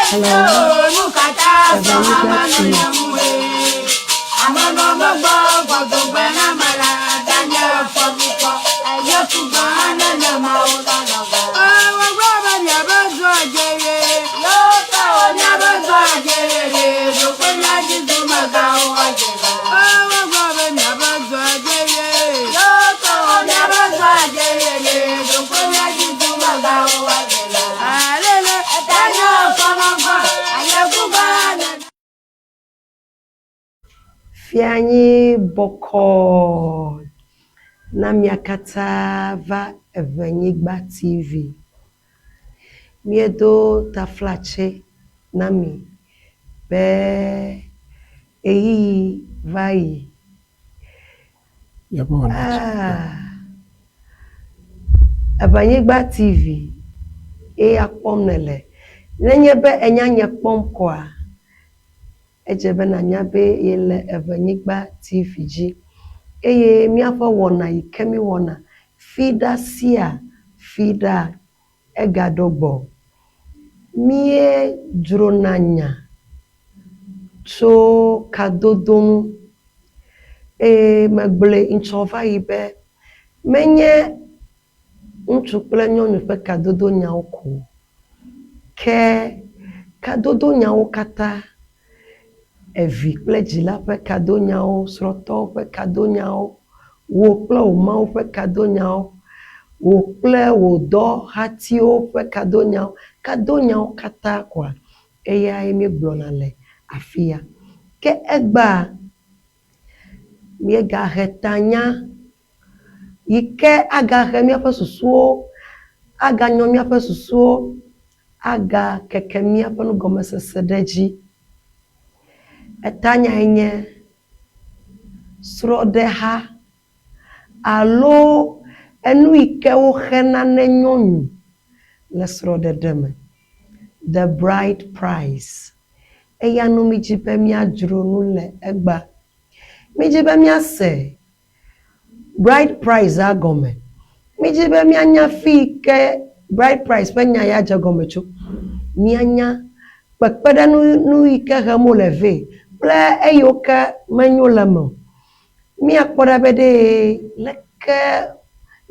Hello, Eʋenyigba TV. Fia nyi bɔkɔɔ na mia katã va Eʋenyigba TV. Míedo taflatse na mi be ɣeyiɣi va yi. Ah, Eʋenyigba TV eya kpɔm nèle. Nenye be enya nye kpɔm koa, Edze be nànya be yele Eʋenyigba TV dzi eye míaƒe wɔna yi ke míwɔna fiɖa sia fiɖa egaɖo gbɔ. Míedzrona nya tso kadodo ŋu eye megblɔe ŋtsɔ va yi be menye ŋutsu kple nyɔnu ƒe kadodo nyawo ko o, ke kadodo nyawo katã, evi kple dzila ƒe kadonyawo, srɔ̃tɔwo ƒe kadonyawo, wò kple wò Mawu ƒe kadonyawo, wò kple wò dɔhatiwo ƒe kadonyawo, kadonyawo katã koa, eyae míegblɔna le afi ya. Ke egbea, míegahe tanya yi ke agahe míaƒe susuwo, aganyɔ míaƒe susuwo, agakeke míaƒe nugɔmesese ɖe edzi. Etanyae nye srɔ̃ɖeha alo enu yi ke woxena ne nyɔnu le srɔ̃ɖeɖe me, the bride price. Eya nu mídi be míadzro nu le egbea. Mídi be míase Bride price-a gɔme. Mídi be míanya fi yi ke bride price ƒe nya ya dze gɔme tso. Míanya kpekpeɖeŋu nu yi ke hem wole vɛ kple eyiwo ke menyo le eme o. Míakpɔ ɖa be ɖee leke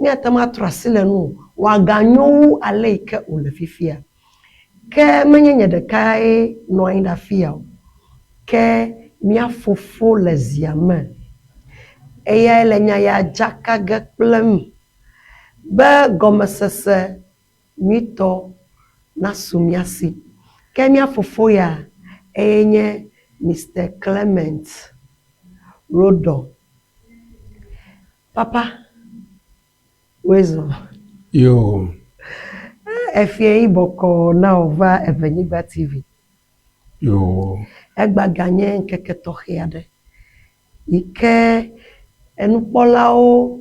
míate ŋu atrɔ asi le eŋu wòaganyo wu ale yi ke wòle fifia. Ke menye nye ɖekae nɔ anyi ɖe afia o, ke mía Fofo le zia me. Eyae le nya ya dzaka ge kplem be gɔmesese nyuitɔ nasu mía si. Ke mía Fofo ya, eye nye Mister Clement Rodon. Papa. Woezɔ. Yoo. Efia yi bɔkɔ na wò va Eʋenyigba TV. Yoo. Egba ganye ŋkeke tɔxɛ aɖe yi ke enukpɔlawo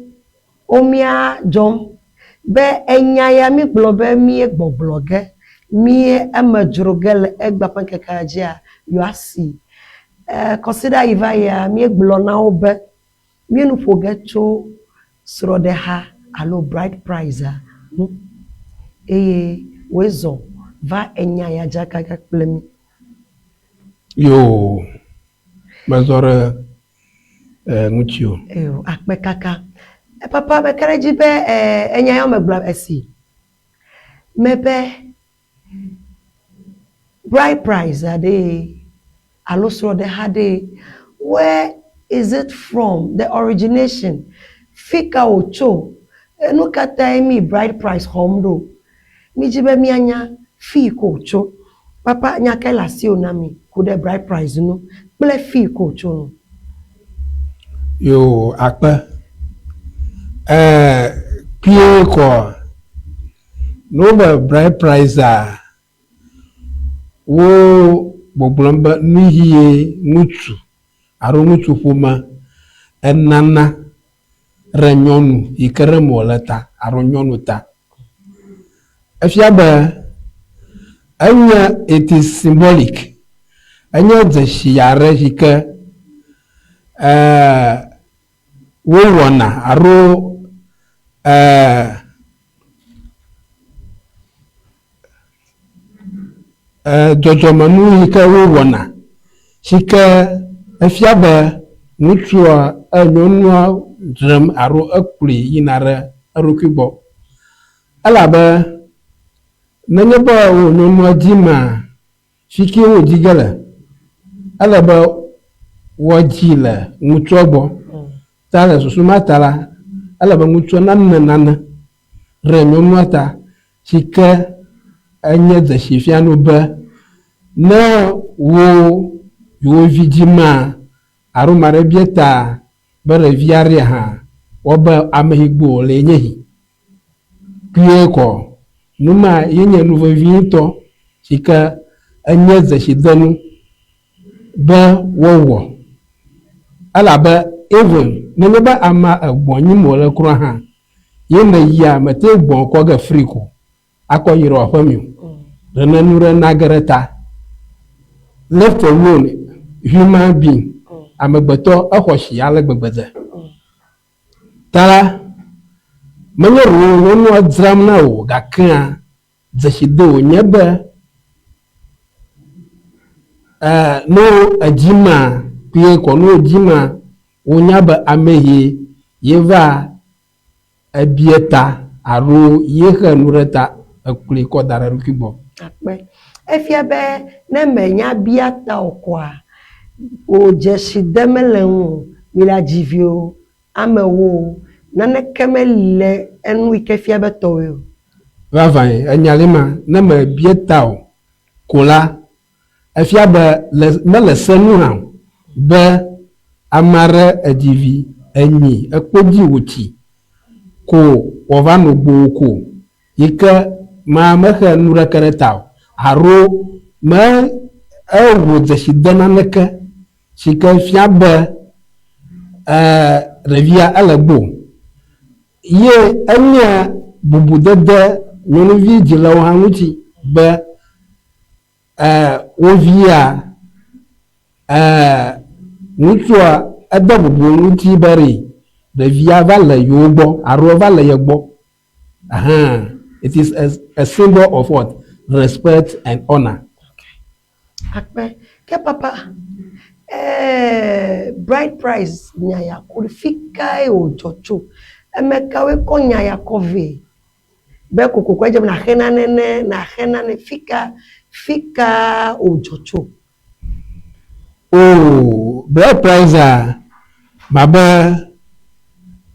womia dzɔm be enya ya mígblɔ be míe gbɔgblɔ ge, míe eme dzro ge le egba ƒe ŋkekea dzia, yewoasi. E, kɔsiɖa yi va yia, míegblɔ na wo be Míenu ƒo ge tso srɔ̃ɖeha alo bride price-a ŋu eye wòe zɔ va enya ya dzakaga kple mí. Yoo, mezɔ ɖe ŋutiwò. Eo, akpe kaka. Papa, meka ɖe edzi be enya ya megblɔ esi mebe Bride price aɖee alo srɔ̃ɖeha ɖee, where is it from, the origination, fika wòtso, nu ka tae mí bride price xɔm ɖo? Mídi be míanya fi yi ke wòtso. Papa, nya kae le asiwò na mí ku ɖe bride price ŋu kple fi yi ke wòtso ŋu? Yoo, akpe. Ɛɛ, kpuie koa, Ne wo be bride price a, wo gbɔgblɔm be nu yie ŋutsu alo ŋutsu ƒome enana ɖe nyɔnu yi ke ɖem wòle ta alo nyɔnu ta. Efia be enye it is symbolic. Enye dzesi aɖe yi ke eh, wowɔna alo eh, Dzɔdzɔmenu yi ke wowɔna si ke efia be ŋutsua enyɔnua ɖem alo ekplɔe yina ɖe eɖokui gbɔ. Elabe nenye be wò nyɔnua dzima, fi ke wodzi ge le, ele be woadzi le ŋutsua gbɔ. Ta le susu ma ta la, ele be ŋutsua nane nane ɖe nyɔnua ta si ke enye dzesifianu be ne wo yewo vi dzi ma alo ame aɖe bia ta be ɖevi aɖea hã, woabe ame yi gbɔ wòle nye yi. Kpuie kɔ, nu ma ye nye nu vevitɔ si ke enye dzesidenu be woawɔ. Elabe even nenye be amea egbɔ nyim wòle kura hã, Ye me yia mete gbɔn kɔ ge free ko akɔ yi ɖe aƒe me o. Ɖe ne nu ɖe nage ɖe ta. Left alone human being, amegbetɔ exɔ shi ale gbegbe de. Ta la, menye ɖe wo nyɔnua dzram na wò gakea dzeside wònye be eh, ne edzi ma kpuie kɔ ne wodzi ma Wonya be ame ye yeva ebia ta alo yexe nu ɖe ta ekplɔe kɔ da ɖe eɖokui gbɔ. Akpe. Efia be ne menya bia ta o koa, wò dzeside mele eŋu o. Mi le adzi vi o, ame ewo o, naneke meli le enu yi ke fia be tɔwòe o. Vavãe, enya li ma, ne mebia ta o ko la, Efia be le mele se nu hã o be ame aɖe edzi vi, enyi, ekpo dzi wòtsi ko wòava no gbɔwò ko yi ke ma mexe nu ɖeke ɖe ta o alo me ewɔ dzeside naneke si ke fia be e ɖevia ele gbɔ o. Ye enye bubudede nyɔnuvi dzilawo hã ŋuti be E, wo via, e, ŋutsua ede bubu ŋuti be ɖe ɖevia va le yewo gbɔ alo eva le ye gbɔ. Ahan, it is a, a symbol of what? Respect and honor. Akpe. Ke papa, eh, bride price nya ya ku ɖe fi kae wòdzɔ tso? Ame kawoe kɔ nya ya kɔ vɛ? Be kokoko edze be nàxe nane ne nàxe nane. Fika, fika wòdzɔ tso? Oh, bride price-a, mabe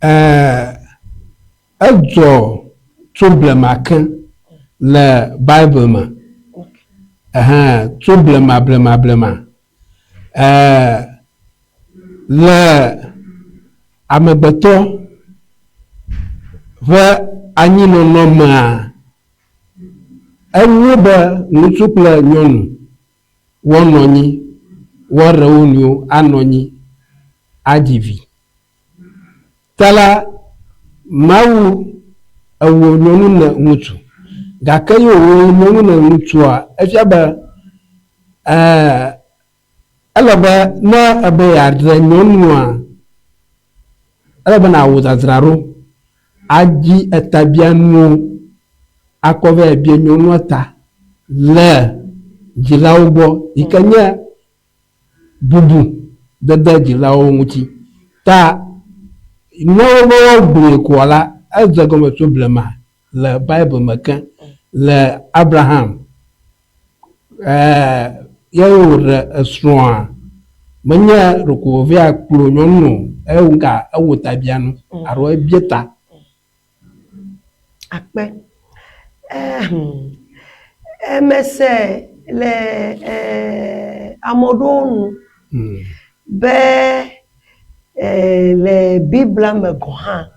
eh, edzɔ tso blema ke le Bible me. Ehẽ, tso blema, blema, blema. Eh, le amegbetɔ ƒe anyinɔnɔ mea, enyo be ŋutsu kple nyɔnu woanɔ anyi, woaɖe wo nɔewo anɔ anyi adzi vi. Ta la, Mawu ewɔ nyɔnu ne ŋutsu. Gake ye wòwɔ nyɔnu ne ŋutsua, efia be ɛɛ Ele be ne èbe yeaɖe nyɔnua, ele be nàwɔ dzadzraɖo adzi etabianuwo akɔ va yi bia nyɔnua ta le dzilawo gbɔ yi ke nye bubu dede dzilawo ŋuti. Ta ne wobe woagblɔe koa la, edze egɔme tso blema le Bible me ke le Abraham ɛɛ ye wòɖe esrɔ̃a menye ɖeko wòvea kplɔ nyɔnu o ewu ga ewo tabianu mm. alo ebie ta. Akpe. Ehm, emese le eh, ame ɖewo nu mm. be eh, le Biblia me gɔ̃ hã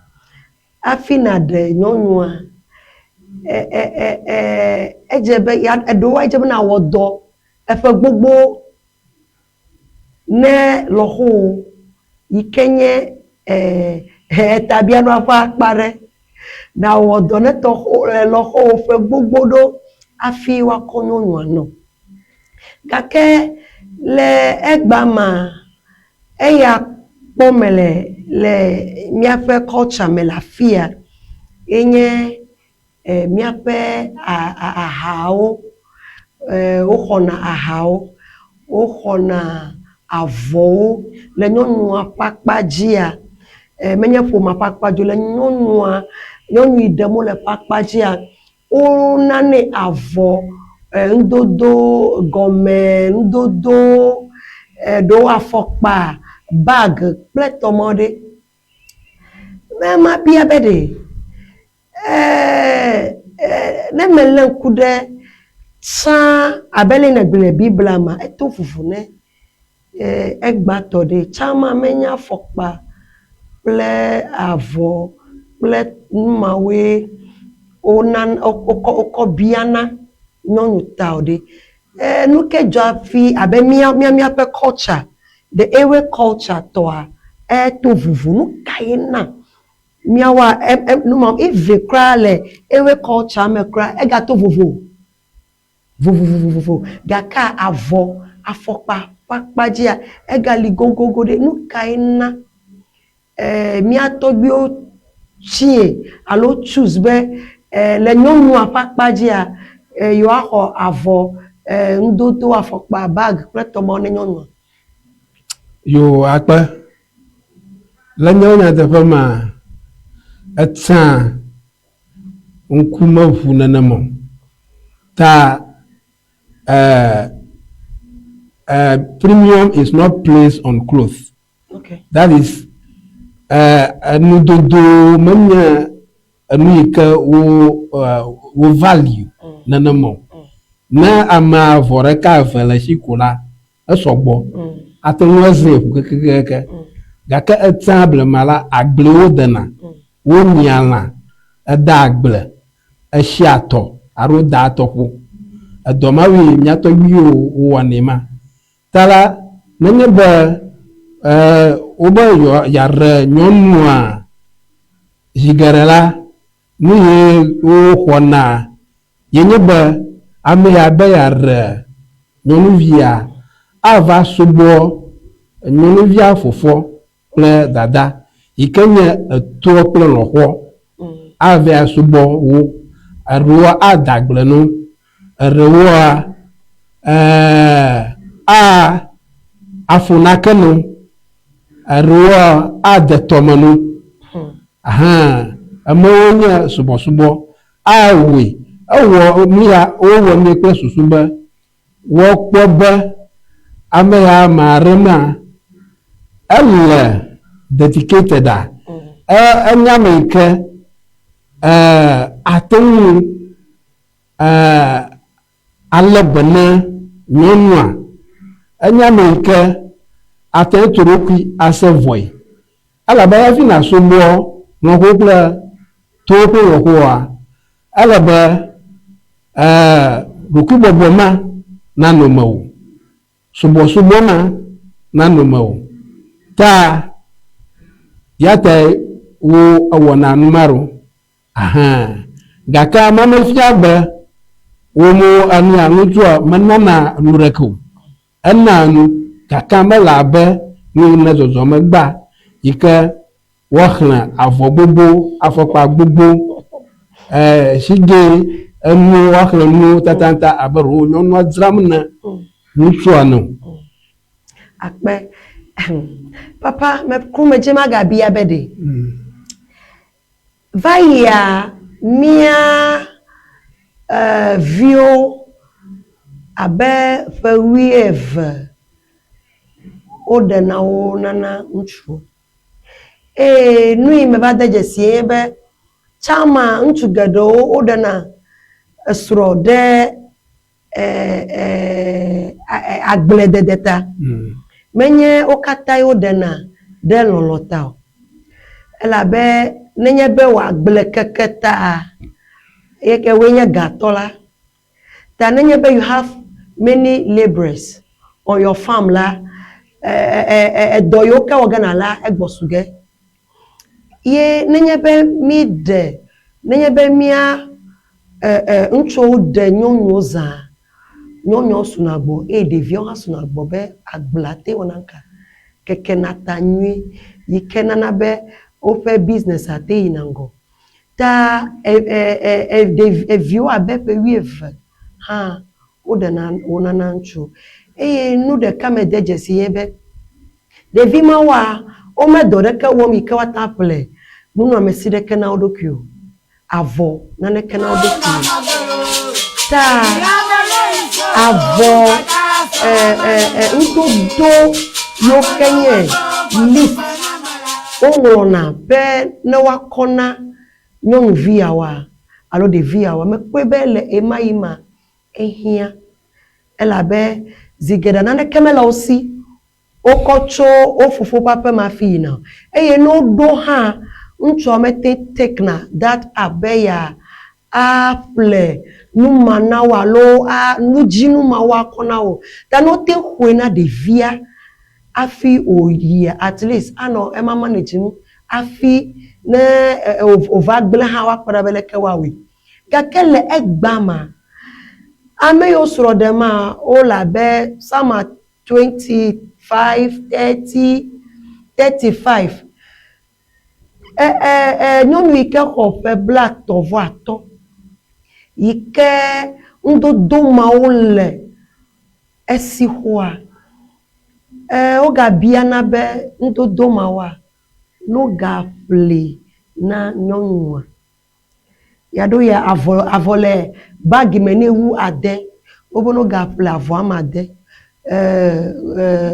Hafi nàɖe nyɔnua, e, e, e, e, edze be ya, eɖewoa edze be nàwɔ dɔ. Eƒe gbogbo ne lɔ̃xowò yi ke nye etabianua ƒe akpa ɖe nawɔ dɔ ne tɔxo lɔ̃xowò ƒe gbogbo ɖo hafi woakɔ nyɔnua nɔ. Gake le egbea mea, eya kpɔ mele le míaƒe culture me le afia ye nye míaƒe ahawo. Woxɔna ahawo, woxɔna avɔwo le nyɔnua ƒe akpa dzia, menye ƒomea ƒe akpa dzi o, le nyɔnua, nyɔnu yi ɖem wole ƒe akpa dzia, Wonanɛ avɔ, nudodo gɔme, nudodo, ɖewo afɔkpa, bag kple tɔmɔ ɖe. Ne mabia be ɖe, ne melé ŋku ɖe tsã abe ale nègblɔe le Biblia mea, eto vovo ne Egbãtɔ ɖe, tsã ma menye afɔkpa kple avɔ kple nu mawoe wonana wokɔ wokɔ biana nyɔnu ta o ɖe. Nu ke dzɔ hafi abe mía míaƒe culture, the Ewe culture tɔa eto vovo. Nu kae na míawoa nu ma even kura le Ewe culture me kura egato vovo. vovovovovo gake avɔ, afɔkpa ƒe akpa dzia, egali gogogo ɖe. Nu kae na mía tɔgbuiwo tsie alo choose be le nyɔnua ƒe akpa dzia, yewoaxɔ avɔ, nudodo, afɔkpa, bag kple tɔ mawo ne nyɔnua? Yoo akpe. Le míawo nyateƒe mea, etsã ŋku meʋu nenema o. Ta eh, eh, premium is not placed on cloth. Okay. That is, eh, enudodo menye enu yi ke wo, eh, wo value mm. nenema o. Mm. Ne amea vɔ ɖeka eve le esi ko la, esɔ gbɔ. Mm. Ate ŋu azãe ƒu kekekeke. Mm. Gake etsã blema la, agblewo dena. Mm. Wonyia lã, edea agble, eshia tɔ alo daa tɔƒo. Edɔ mawoe mía tɔgbuiwo wowɔnɛ ma. Ta la, nenye be wobe yeaɖe nyɔnua zi geɖe la, nu ye woxɔna ye nye be ame ya be yeaɖe nyɔnuvia ava subɔ nyɔnuvia fofoa kple dada yi ke nye etoa kple lɔ̃xoa ava subɔ wo. Eɖewoa ada agble na wo, eɖewoa a afo nake na wo, eɖewoa ade tɔme na wo. Hã amewo nye subɔsubɔ awɔe. Ewɔ nu ya wowɔ nɛ kple susu be Woakpɔ be ame ya ame aɖe ma ele dedicated a, enye ame yi ke ate ŋu alé be na nyɔnua. Enye ame yi ke ate ŋu atu eɖokui ase vɔe. Elabe hafi nàsubɔ lɔ̃xo kple towo ƒe lɔ̃xoa, ele be ɖokuibɔbɔ ma nanɔ mewò, subɔsubɔ ma nanɔ mewò. Ta ya tae wo ewɔna nu ma ɖo. Ahã. Gake ame mefia be wò mo enu ya ŋutsua menana nu ɖeke o. Enaa nu, gake mele abe nu ene zɔzɔme gbea yi ke woaxlẽ avɔ gbogbo, afɔkpa gbogbo, shigɛ, enuwo, woaxlẽ nuwo tatata abe ɖewo nyɔnua dzram ne ŋutsua ene o. Akpe. Papa, meku medze magabia be ɖe. Va yia mía viwo abe ƒe wuieve woɖena wo nana ŋutsuwo. Eye nu yi meva de dzesi ye nye be tsã ma ŋutsu geɖewo woɖena esrɔ̃ ɖe agbledede ta. Menye wo katãe woɖena ɖe lɔlɔ̃ ta o. Elabe nenye be wò agble keke ta, ye ke woe nye gatɔ la. Ta nenye be you have many labourers on your farm la, edɔ yiwo ke wɔ ge nàla egbɔ su ge. Ye nenye be mí ɖe, nenye be mía ŋutsuwo ɖe nyɔnuwo zã, nyɔnuawo suna gbɔ eye ɖeviawo hã suna gbɔ be agblea te wɔna ŋka? Kekena ta nyuie yi ke nana be woƒe business-a te yina ŋgɔ. Ta ɖevi eviwo abe ƒe wuieve hã woɖena wo nana ŋutsu. Eye nu ɖeka mede dzesi ye be, ɖevi mawoa, wome dɔ ɖeke wɔm yi ke woate ŋu aƒle nunɔamesi ɖeke na wo ɖokui o, avɔ naneke na wo ɖokui o. Ta avɔ nudodo yiwo ke nye list woŋlɔna be ne woakɔ na nyɔnuvi yawoa alo ɖevi yawoa, mekpɔe be le ɣemaɣi ma ehiã elabe zi geɖe naneke mele wo si wokɔ tso wo fofo ƒe aƒeme hafi yina o. Eye ne woɖo hã, ŋutsua mete ŋu take-na that up be yeaƒle nu ma na wo alo nudzinu ma woakɔ na wo o. Ta ne wote ŋu xɔe na ɖevia hafi wòyia, at least anɔ ema manage ŋu hafi ne wòva gblẽ hã woakpɔ ɖa be leke woawɔe. Gake le egbea mea, ame yiwo srɔ̃ ɖem wole abe some are 25, 30, 35. E, e, e, nyɔnu yi ke xɔ ƒe blaetɔ̃ vɔ atɔ̃ yi ke nudodo mawo le esi xoa, e, wogabiana be nudodo mawoa, nogaƒli na nyɔnua. Ya ɖo ya avɔ avɔ le bagi me nɛ wu ade. Wobe ne wogaƒle avɔ ame ade. E,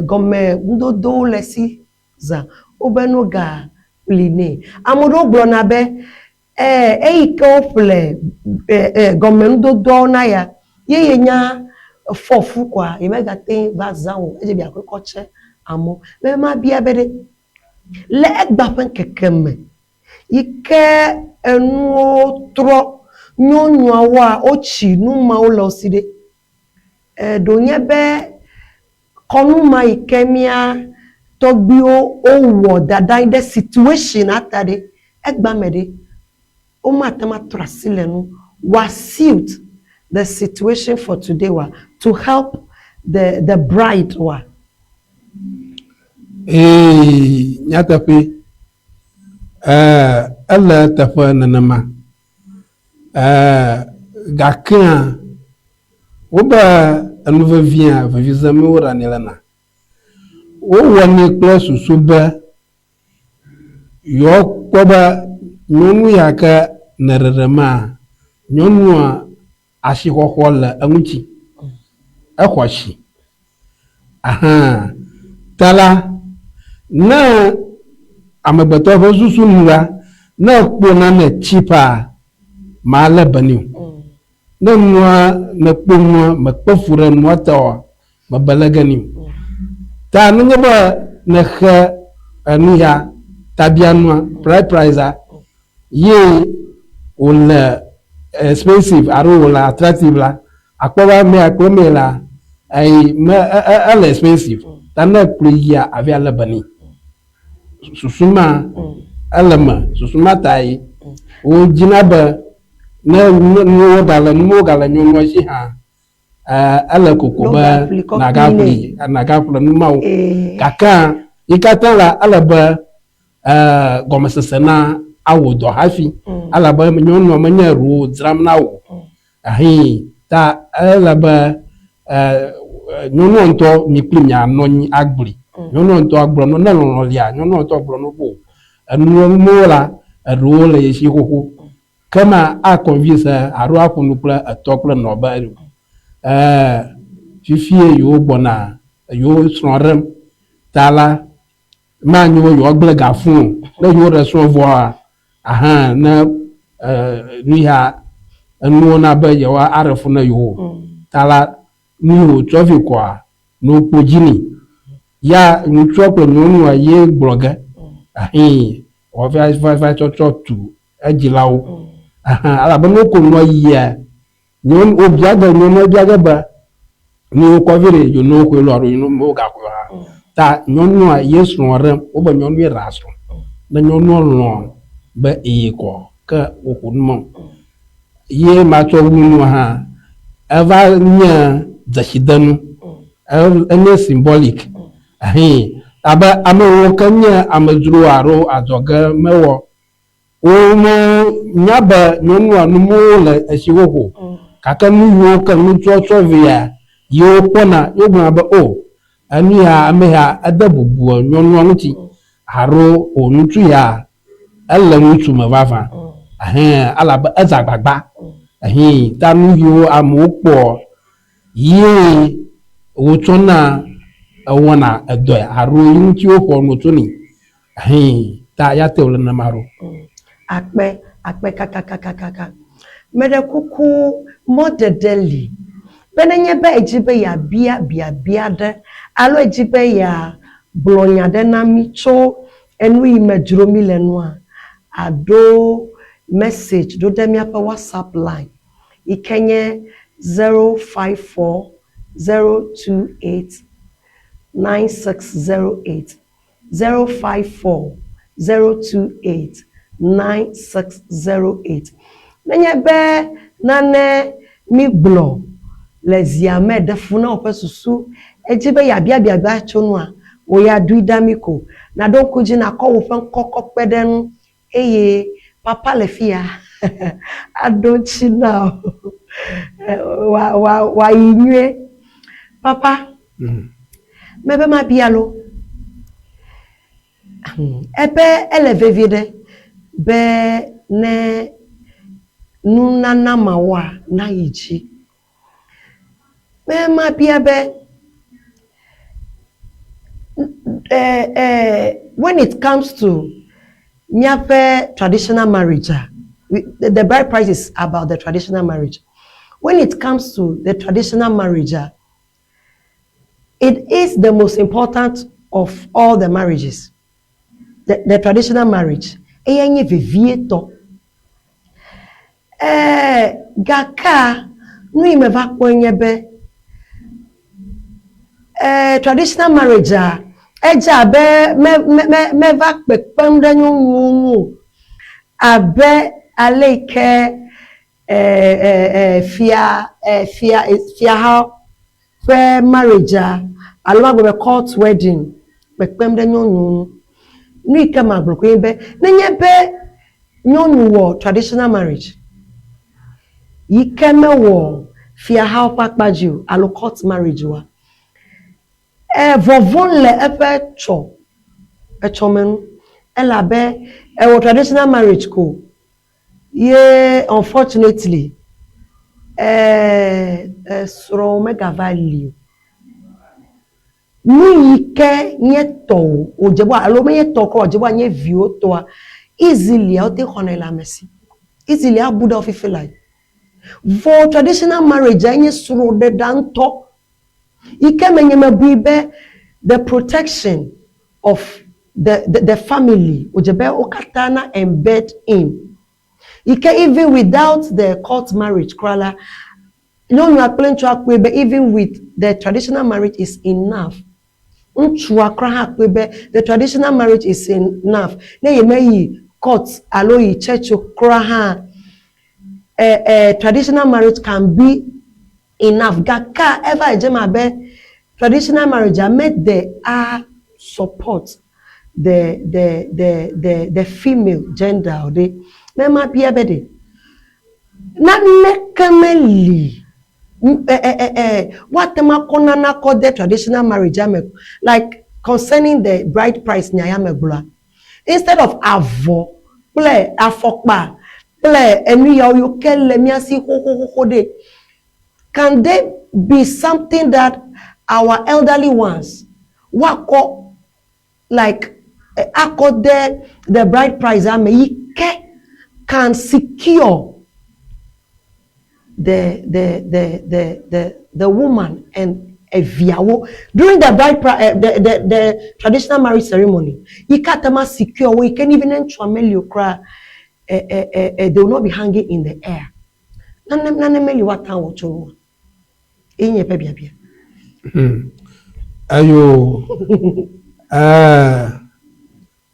gɔme nudodowo le esi zã. Wobe ne wogaƒli nɛ. Ame ɖewo gblɔna be e eyi ke woƒle e gɔme nudodoawo na ya ye ye nya fɔ fu koa yemegate va zã o. Edze be yeakoe kɔ tse amewo. Be mabia be ɖe le egbea ƒe ŋkeke me yi ke enuwo trɔ, nyɔnuawoa, wotsi nu mawo le wo si ɖe, ɖo nye be kɔnu ma yi ke mía tɔgbuiwo wowɔ da ɖe anyi ɖe situation a ta ɖe, egbea me ɖe, womate ŋu atrɔ asi le enu woa suit the situation for today oa, to help the the bride oa? Ee, nyateƒee. Ɛɛ, ele eteƒe nenema. Ɛɛ, gakea, wobe enu vevia, vevize mee woɖanɛ lena. Wowɔnɛ kple susu be yewoakpɔ be nyɔnu ya ke nèɖe ɖe mea, nyɔnua asixɔxɔ le eŋuti. Exɔ asi. Ahan. Ta la, ne amegbetɔ ƒe susu nu la, ne ekpɔ nane tsipaa, malé be nɛ o. Ne nua nèkpɔ nua mekpe fu ɖe nua ta oa, mebe lé ge nɛ o. Ta nenye be nèxe enu ya, tabianua, bride price-a, ye wòle expensive alo wòle attractive la, akpɔ be amea kple mee la, eyi me ele expensive. Ta ne ekplɔe yia, ava lé be nɛ. Susu ma ele eme. Susu ma tae wodzina be ne nuwo gale nuwo gale nyɔnua si hã, ele koko be nàgaƒli nàgaƒle nu mawo. Gakea yi katã la, ele be gɔmesese na awɔ dɔ hafi. Elabe nyɔnua menye ɖewo dzram na wò o. Ehee ta ele be nyɔnua ŋutɔ mi kpli mianɔ anyi agblɔe. Nyɔnua ŋutɔ agblɔ nɔ ne lɔlɔ̃ lia, nyɔnua ŋutɔ agblɔ nɔ be o enuwo nuwo la eɖewo le ye si xoxo. Ke ma a convince alo aƒo nu kple etɔ kple nɔ be fifie yewo gbɔna yewo srɔ̃ ɖem ta la manyo be yewoagblẽ ga fũ o. Ne yewoɖe srɔ̃ vɔa, ahan ne nu ya enuwo na be yewoaɖe fu na yewo o. Ta la, nu yi wòtsɔ vɛ kɔa, ne wokpɔ dzi nɛ. Ya ŋutsua kple nyɔnua ye gblɔ ge. Ahin wòava va va tsɔtsɔ tu edzilawo. Ahan elabe ne wokɔ nua yia, nyɔnu wobia ge nyɔnua bia ge be. Nu wokɔ vi ɖe nyɔnuwo xoe lɔ alo nyɔnuwo megaxɔe o hã. Ta nyɔnua ye srɔ̃ ɖem, wobe nyɔnue ɖea srɔ̃. Ne nyɔnua lɔ̃ be eye kɔ ke woƒo nu mɔ. Ye matsɔ wu nua hã, eva nye dzesidenu. Enye symbolic. Ɛhɛn. Abe ame yiwo ke nye amedzro alo adzɔge mewɔ Womenya be nyɔnua nu mɔwo le esi xoxo o, gake nu yiwo ke ŋutsua tsɔ vɛa ye wokpɔna ye wogblɔna be, O, enu ya ame ya ede bubu nyɔnua ŋuti alo O, ŋutsu ya ele ŋutsu me vavã. Ɛhɛn, elabe edze agbagba. Ɛhɛn, ta nu yiwo amewo kpɔ ye wotsɔna ewɔna edɔe alo yi ŋuti woxɔ nu tsonɛ. Hɛn, ta ya te wòle nenema ɖo. Akpe, akpe kakakakaka. Meɖe kuku, mɔɖeɖe li be nenye be èdi be yeabia biabia aɖe alo èdi be yeagblɔ nya aɖe na mí tso enu yi me dzrom míle nua, àɖo message ɖo ɖe míaƒe WhatsApp line yi ke nye 054 028 9608. 054 028 9608. Nenye be nane mígblɔ le zia me ɖe fu na wò ƒe susu, èdi be yeabia biabia tso nua, wò ya ɖoe ɖa mí ko. Nàɖo ŋku edzi nàkɔ wò ƒe ŋkɔ kɔ kpe ɖe eŋu eye papa le fiya aɖo ŋuti na wò wòayi nyuie. Papa, mebe mabia lo, ebe ele vevie ɖe be ne nunana mawoa nayi dzi. Be mabia be, when it comes to míaƒe traditional marriage-a, the bride price is about the traditional marriage. When it comes to the traditional marriage-a, it is the most important of all the marriages. The traditional marriage, eyae nye vevietɔ. Ɛɛ, gakea, nu yi meva kpɔe nye be, ɛɛ, traditional marriage-a, edze abe me, me, me, meva kpekpem ɖe nyɔnuwo ŋu o abe ale yi ke ɛɛ, ɛɛ, fia, ɛɛ, fia, fiaha ƒe marriage-a alo magblɔ be court wedding kpekpem ɖe nyɔnuwo ŋu. Nu yi ke magblɔ koe nye be, nenye be nyɔnu wɔ traditional marriage yi ke mewɔ fiahawo ƒe akpa dzi o alo court marriage oa, e vɔvɔ̃ le eƒe tsɔ etsɔme ŋu elabe ewɔ traditional marriage ko ye unfortunately e esrɔ̃wò megava li o. Nu yi ke nye tɔwò wòdze be alo menye tɔwò kura o wòdze be wòanye viwò tɔa, easily wote xɔnɛ le ame si. Easily abu ɖe wò fifi lae. Vɔ traditional marriage enye srɔ̃ɖeɖea ŋutɔ yi ke me nye mebui be the protection of the the the family wòdze be wo katã na embed in. Yi ke even without the court marriage kura la, Nyɔnua kple ŋutsua kpɔe be even with the traditional marriage is enough. Ŋutsua kura hã kpɔe be the traditional marriage is enough. Ne yemeyi court alo yi church o kura hã, eh, eh, traditional marriage can be enough. Gakea eva le dzem abe traditional marriage-a mede a support the, the, the, the, the female gender o ɖe. Ne mabia be ɖe, Naneke meli woate ŋu akɔ nane akɔ de traditional marriage me like concerning the bride price nya ya megblɔa, instead of avɔ kple afɔkpa kple enu yawo yiwo ke le mía si xoxoxoxo ɖe, can there be something that our elderly ones woakɔ like akɔ de the bride price ame yi ke can secure the the the the the the woman and eviawo during the bride price eh, the, the the traditional marriage ceremony yi ke ate ma secure wo yi ke even ne ŋutsua meli o kura eh, eh, eh, eh, they will not be hanging in the air. Nane nane meli woate awɔ tso nua. Ye nye eƒe biabia. Eyo ɛɛ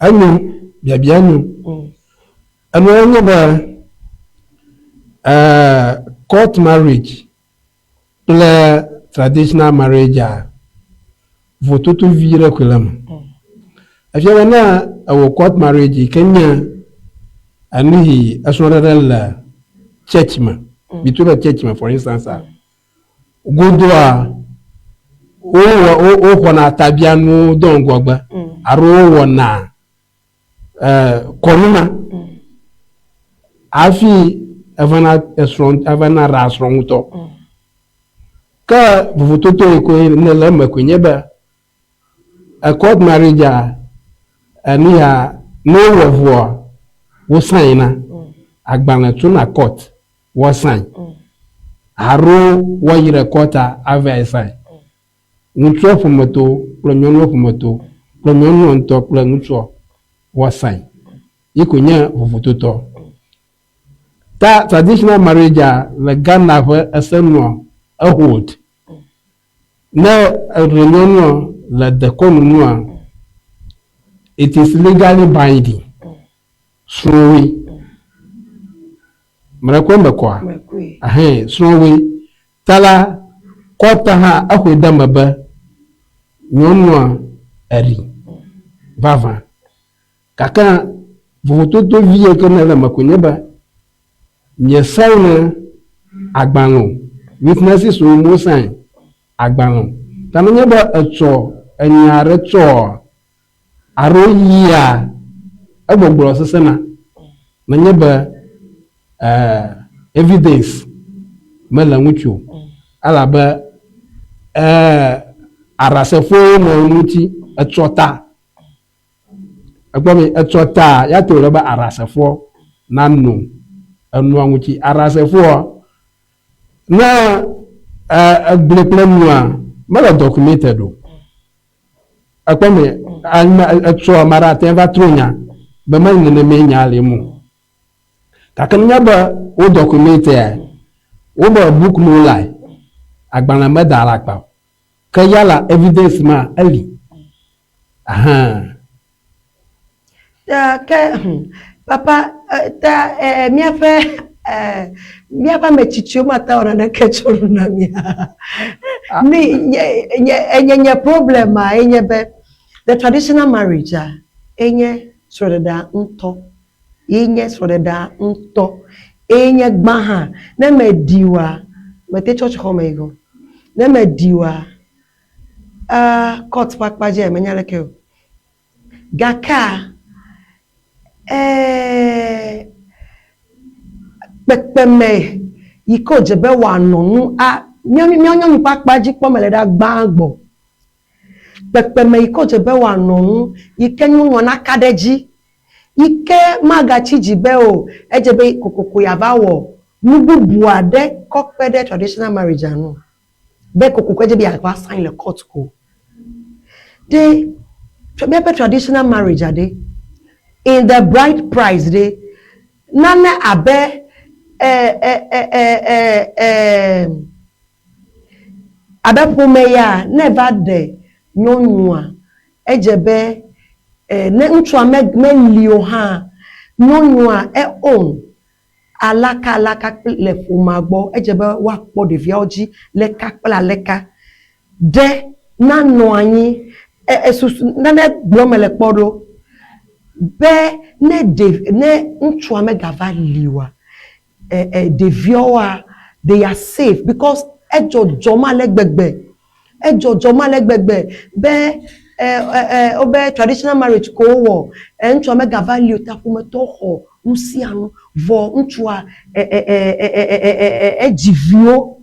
enyo biabia nyo. Enua nye be court marriage kple traditional marriage a vototo vi ɖe koe le eme. Efia be ne ewɔ court marriage yi ke nye enu yi esrɔ̃ɖeɖe le church me, mi to be church me for instance a, godoa wowɔ woxɔna tabianuwo do ŋgɔgbe alo wowɔna kɔnu ma hafi evana esrɔ̃ evana ɖea srɔ̃ ŋutɔ. Ke vovototo yi koe ne le eme koe nye be court marriage a enu ya ne wowɔ vɔa wo sign na agbalẽ tsona court wo sign alo woayi ɖe court a ava sign. Ŋutsua ƒometɔwo kple nyɔnua ƒometɔwo kple nyɔnua ŋutɔ kple ŋutsua wo sign. Yi koe nye vovototɔ. Ta traditional marriage a le Ghana ƒe ese nua ehold. Ne eɖe nyɔnua le dekɔnu nua, it is legally binding. Srɔ̃woe. Mlekɔe me kɔa? Mekɔe. Ahɛn srɔ̃woe. Ta la kɔta hã exɔe de eme be nyɔnua eɖi vavã. Gake vovototo vi yi ke ne le eme koe nye be mie sign agbalẽ o. Witnesses wo mo sign agbalẽ o. Ta nenye be etsɔ enya aɖe tsɔ alo yia egbɔgblɔ sesẽna. Nenye be evidence mele ŋuti o. Elabe aɖasefowo nɔ ŋuti etsɔ ta. Ekpɔ be etsɔ ta ya to le be aɖasefoa nano enua ŋuti. Aɖasefoa ne egblɔe kple nua mele documented o. Ekpɔ me ame etsɔ ame aɖe ate va trɔ nya be mele nenemae nya le eme o. Gake nenye be wo documentea wobe book no lie agbalẽ meda alakpa o. Ke ya la evidence ma eli. Ahan. Ta ke papa ta míaƒe ame tsitsiwo mate ŋu awɔ naneke tso nu na mía. Ni nye nye enye nye problem a enye be the traditional marriage a enye srɔ̃ɖeɖea ŋutɔ ye nye srɔ̃ɖeɖea ŋutɔ eye nye gbã hã ne meɖi oa mete tsɔtsi xɔ me yi go. Ne meɖi oa court ƒe akpa dzi menya leke o. Gakea kpekpeme yi ke wòdze be wòanɔ nu a míawo nyɔnu ƒe akpa dzi kpɔm mele ɖa gbã gbɔ. Kpekpeme yi ke wòdze be wòanɔ nu yi ke nyɔnua naka ɖe edzi yi ke magatsi dzi be o edze be kokoko yeava wɔ nu bubu aɖe kɔ kpe ɖe traditional marriage ŋu be kokoko edze be yeava sign le court ko. Ɖe míaƒe traditional marriage aɖe in the bride price ɖe nane abe abe ƒome ya ne eva ɖe nyɔnua edze be ne ŋutsua meli o hã nyɔnua e own alaka alaka kple le ƒomea gbɔ edze be woakpɔ ɖeviawo dzi leka kple aleka ɖe nanɔ anyi esusu nane gblɔm mele kpɔ ɖo be ne ɖevi ne ŋutsua megava li oa ɖeviawoa they are safe because edzɔdzɔm ale gbegbe edzɔdzɔm ale gbegbe be wobe traditional marriage ko wowɔ ŋutsua megava li o ta ƒometɔwo xɔ nu sia nu vɔ ŋutsua edzi viwo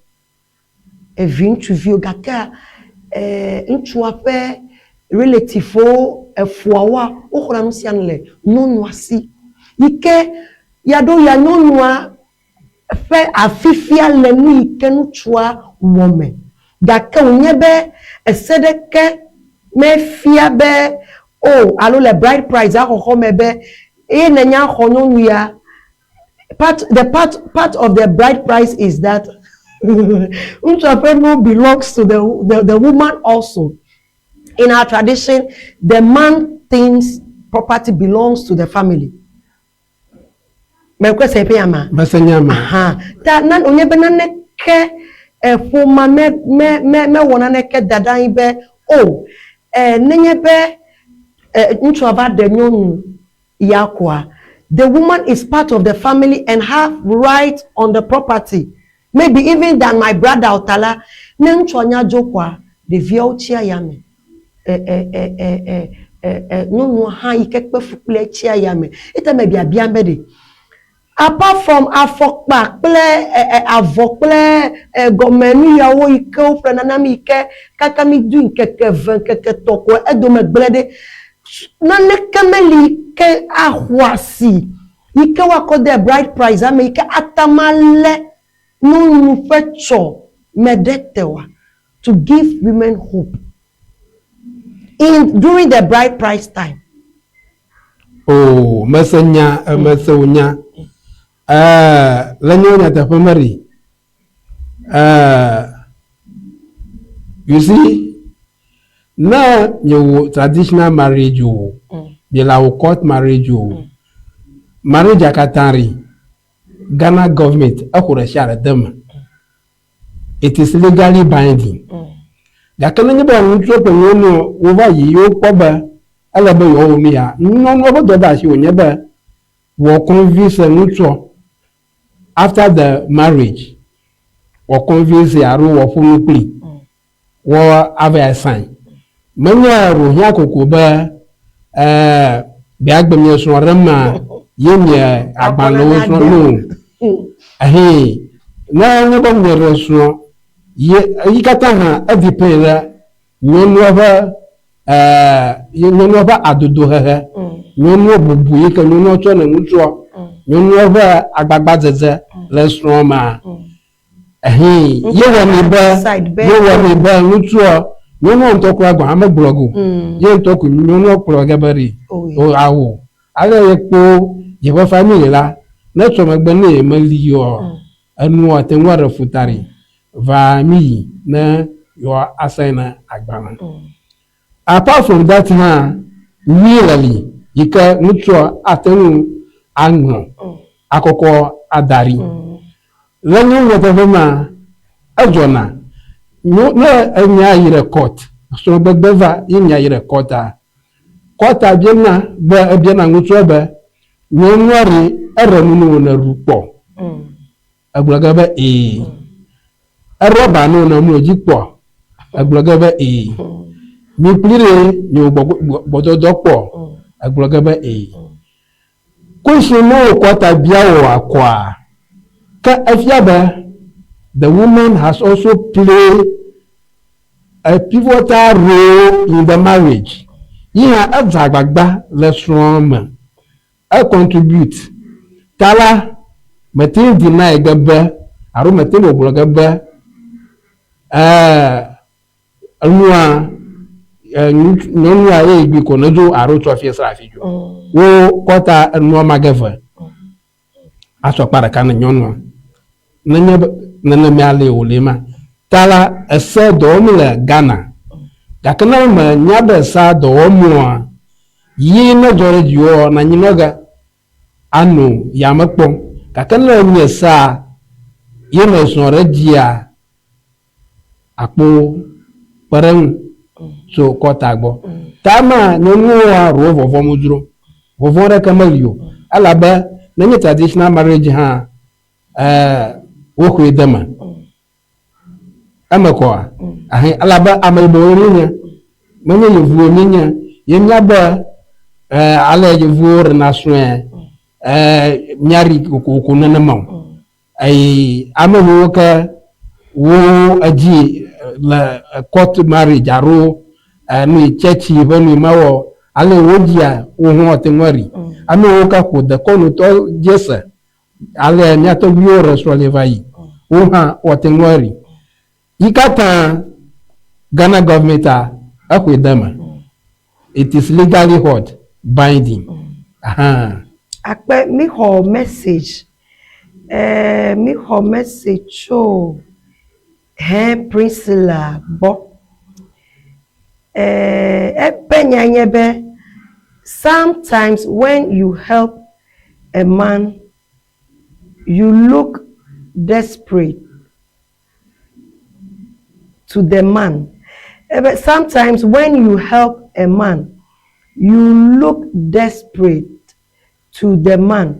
evi ŋutsuviwo gakea ŋutsua ƒe relativewo efoawoa woxɔna nu sia nu le nyɔnua si yi ke ya ɖo ya nyɔnua ƒe afifia le nu yi ke ŋutsua wɔ me gake wònye be ese ɖeke mefia be o alo le bride price axɔxɔ me be eye nenya xɔ nyɔnu ya part the part part of the bride price is that. Ŋutsua ƒe nuwo belongs to the woman also. In our tradition, the man things property belongs to the family. Mekɔe se ƒe ama. Mese nya ma. Aha. Ta na wònye be naneke ƒomea me me me mewɔ naneke da ɖe anyi be o nenye be ŋutsua va ɖe nyɔnu ya koa, the woman is part of the family and have right on the property. Maybe even than my brother o ta la, ne ŋutsua nya dzo koa, ɖeviawo tsia yame. E e e e e e e nyɔnua hã yi ke kpe fu kple tsia yame. Ete me biabiam be ɖe, apart from afɔkpa kple avɔ kple gɔmenu yawo yi ke woƒlena na mi yi ke kaka mi dui ŋkeke eve ŋkeke etɔ̃ ko edome gblẽ ɖe, naneke meli yi ke axɔ asi yi ke woakɔ de bride price ame yi ke ate ŋu alé nyɔnu ƒe tsɔ me ɖe te oa? To give women hope in during the bride price time. Oh, mese nya, mese wò nya. Le nye nyateƒe me ɖi. You see, ne miewɔ traditional marriage o, miele awɔ court marriage o, marriage katã ɖi, Ghana government exo ɖe sia ɖe de eme. It is legally binding. Gake nenye be ŋutsuwo kple nyɔnuwo wova yi ye wokpɔ be ele be yewoawɔ nu ya, nyɔnuwo ƒe dɔdeasi wònye be wɔ convince ŋutsua after the marriage, wɔ convince alo wɔ ƒo nu kpli, wɔ ava sign. Menye wòhiã kokoko be gbea gbe mie srɔ̃ ɖe ma ye mie agbalẽwo srɔ̃ no. Ehee, ne nye be mie ɖe srɔ̃ ye yi katã hã edepend ɖe nyɔnua ƒe nyɔnua ƒe adodohehe, nyɔnua bubu yi ke nyɔnua tsɔ ne ŋutsua, nyɔnua ƒe agbagbadzedze le srɔ̃ mea. Ehee, ye wɔnɛ be ye wɔnɛ be ŋutsua nyɔnua ŋutɔ kura gɔ̃ hã megblɔ go. Ye ŋutɔ ko nyɔnua kplɔ ge be ɖe o awo. Ale ye kpo yeƒe family la ne tsɔ megbe ne ye meli oa, enua te ŋu aɖe futa ɖi va mi yi ne yewoa asign agbalẽ. Apart from that hã, will li yi ke ŋutsua ate ŋu aŋlɔ akɔkɔ ada ɖi. Le nye nyateƒe mea, edzɔna ne enya yi ɖe court, srɔ̃gbegbe va ye nya yi ɖe courta, courta biana be ebiana ŋutsua be nyɔnua ɖe eɖe nu ne wò ne ɖu kpɔ. Egblɔ ge be ee. Eɖɔ ba ne wò ne mlɔ dzi kpɔ. Egblɔ ge be ee. Mi kpli ɖe miewɔ gbɔdɔdɔ kpɔ. Egblɔ ge be ee. Question ne wò courta bia wò akɔa, ke efia be the woman has also played a pivotal role in the marriage. Yi hã edze agbagba le srɔ̃a me. E contribute. Ta la, mete ŋu deny ge be alo mete ŋu gbɔgblɔ ge be enua nyɔnua ye gbi ko nedzo alo tsɔ afie sra afi dzo. Wo kɔta enua ma ge ve asɔ kpa ɖeka ne nyɔnua. Nenye be nenema ale wòle ma. Ta la ese dɔ wɔm le Ghana. Gake ne me nya be sea dɔ wɔm oa, yi ne dzɔ ɖe dziwò nanyi nɔ ge ano yame kpɔm. Gake ne enye sea ye ne zɔ ɖe dzia, akpo kpe ɖe eŋu tso kɔta gbɔ. Ta ma nyɔnuwoa ɖewo vɔvɔm dzro. Vɔvɔ̃ ɖeke meli o. Elabe nenye traditional marriage hã woxɔe de eme. Eme kɔa? Ahe elabe ameyibɔwoe míenye. Menye yevuwoe míenye. Ye míabe ale yevuwo ɖena srɔ̃e míaɖi kokoko nenema o. Eye ame yiwo ke wo edzi le court marriage alo nu yi tsɛtsi ƒe nu yi mewɔ ale wodzia wo hã woate ŋu aɖi. Ame yiwo ke ƒo dekɔnutɔ dzi se ale mía tɔgbuiwo ɖe srɔ̃ li va yi wo hã woate ŋu aɖi. Yi katã Ghana government a exɔe de eme. It is legally what? Binding. Ahan. Akpe mi xɔ message. Eh, mi xɔ message tso. Hẽ Priscilla gbɔ. Eh, eƒe nyae nye be, Sometimes when you help a man, you look desperate to the man. Ebe sometimes when you help a man, you look desperate to the man.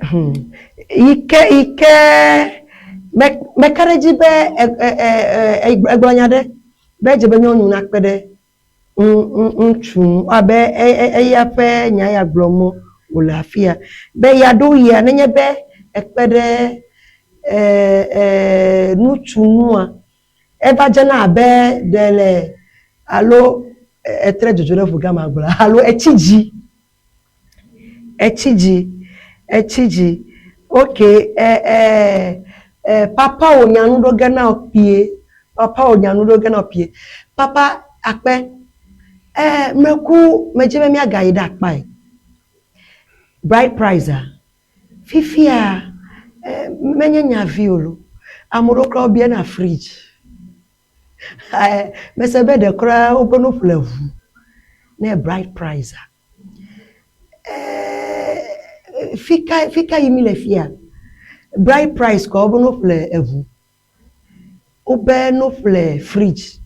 Hmm. Yi ke yi ke me meka ɖe edzi be e e e egblɔ nya ɖe be edze be nyɔnu nakpe ɖe ŋutsu ŋu abe eya ƒe nya ya gblɔm wòle afia be ɣeaɖewoɣia nenye be ekpe ɖe ŋutsu ŋua eva dzena abe ɖe le alo etre dzodzo ɖe ʋu gã magblɔ alo etsi dzi Etsi dzi, etsi dzi. Ok, e, e, e, papa wò nya nu ɖo ge na wò kpuie. Papa wò nya nu ɖo ge na wò kpuie. Papa akpe. E, meku, medzi be míagayi ɖe akpae. Bride price-a, fifia, e, menye nya vi o lo. Ame ɖewo kura wobiana fridge. Mese be ɖe kura wobe no ƒle ʋu ne bride price-a. Fika fika yim mi le fia? Bride price kɔ wobe no ƒle eʋu, wobe no ƒle fridge,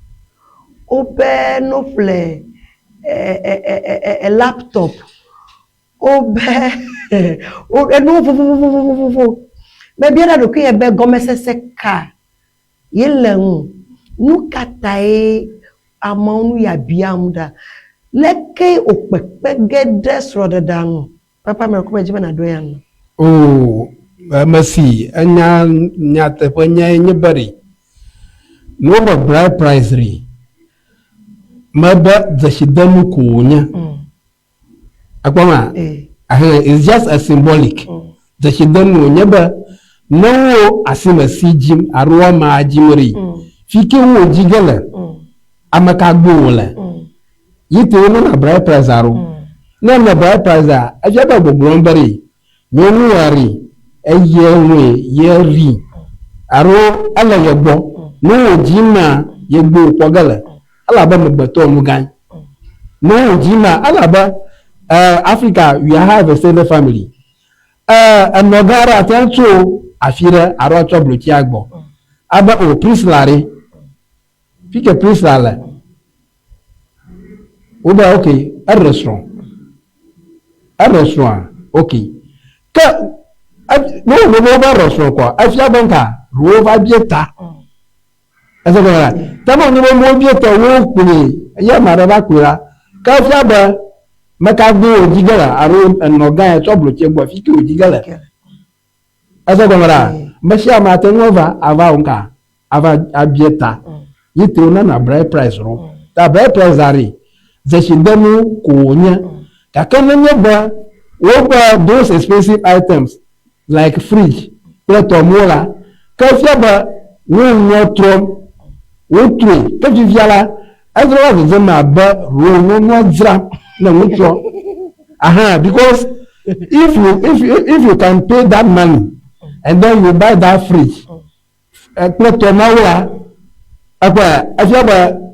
wobe no ƒle laptop, wobe enuwo vovovovovovo. Mebia ɖokuinye be gɔmesese ka ye le ŋu. Nu ka tae amewo nu ya biam ɖa? Leke wòkpekpe ge ɖe srɔ̃ɖeɖea ŋu? Papa mekɔ medzi be nàɖo ya nu. Oo, ame si enya nyateƒe nyae nye be ɖe ne wobe bride price ɖe, mebe dzesidenu ko wònye. Ekpɔ ma? Ahe, it's just a symbolic. Dzesidenu wònye be ne wo asime si dzim alo amea dzim ɖi, fi ke wo dzi ge le, ame ka gbɔ wòle, yi te wonana bride price alo. Ne ene bride price a, efia be gbɔgblɔm be ɖi, nyɔnua ɖi, eye ŋue ye ri alo ele ye gbɔ. Ne wo dzim ma, ye gbɔ wòkpɔ ge le. Elabe megbetɔ nu gãe. Ne wo dzi ma, elabe eh, Africa we have extended family. Eh, enɔ gã aɖe ate ŋu tso afi ɖe alo atsɔ blotsia gbɔ. Abe o Priscilla ɖe. Fi ke Priscilla le. Wobe ok, eɖe srɔ̃. Eɖe srɔ̃a, ok. Ke ne wo be eɖe srɔ̃ kɔa, efia be nka, ɖewo va bie ta. Ese gɔme la, ke ne wònye be wobia tɔ wo kplɔe eye ame aɖe va kplɔe la, ke efia be meka gbɔe wòdzi ge le alo enɔ gã ya tsɔ blotse gbɔ fi ke wòdzi ge le. Ese gɔme la, me sia ame ate ŋu ava ava wo ŋka ava abia ta yi te wonana bride price ɖo. Ta bride price ɖe dzesidenu ko wònye. Gake nenye be wobe those expensive items like fridge kple tɔmuwo la, ke efia be wo nua trɔm, wotrɔe. Ke fifia la, edro va dzedzem abe ɖe wo nua dzram ne ŋutsua. Aha, because if you if you if you can pay that money and then you buy that fridge kple tɔ mawo la, eƒe efia be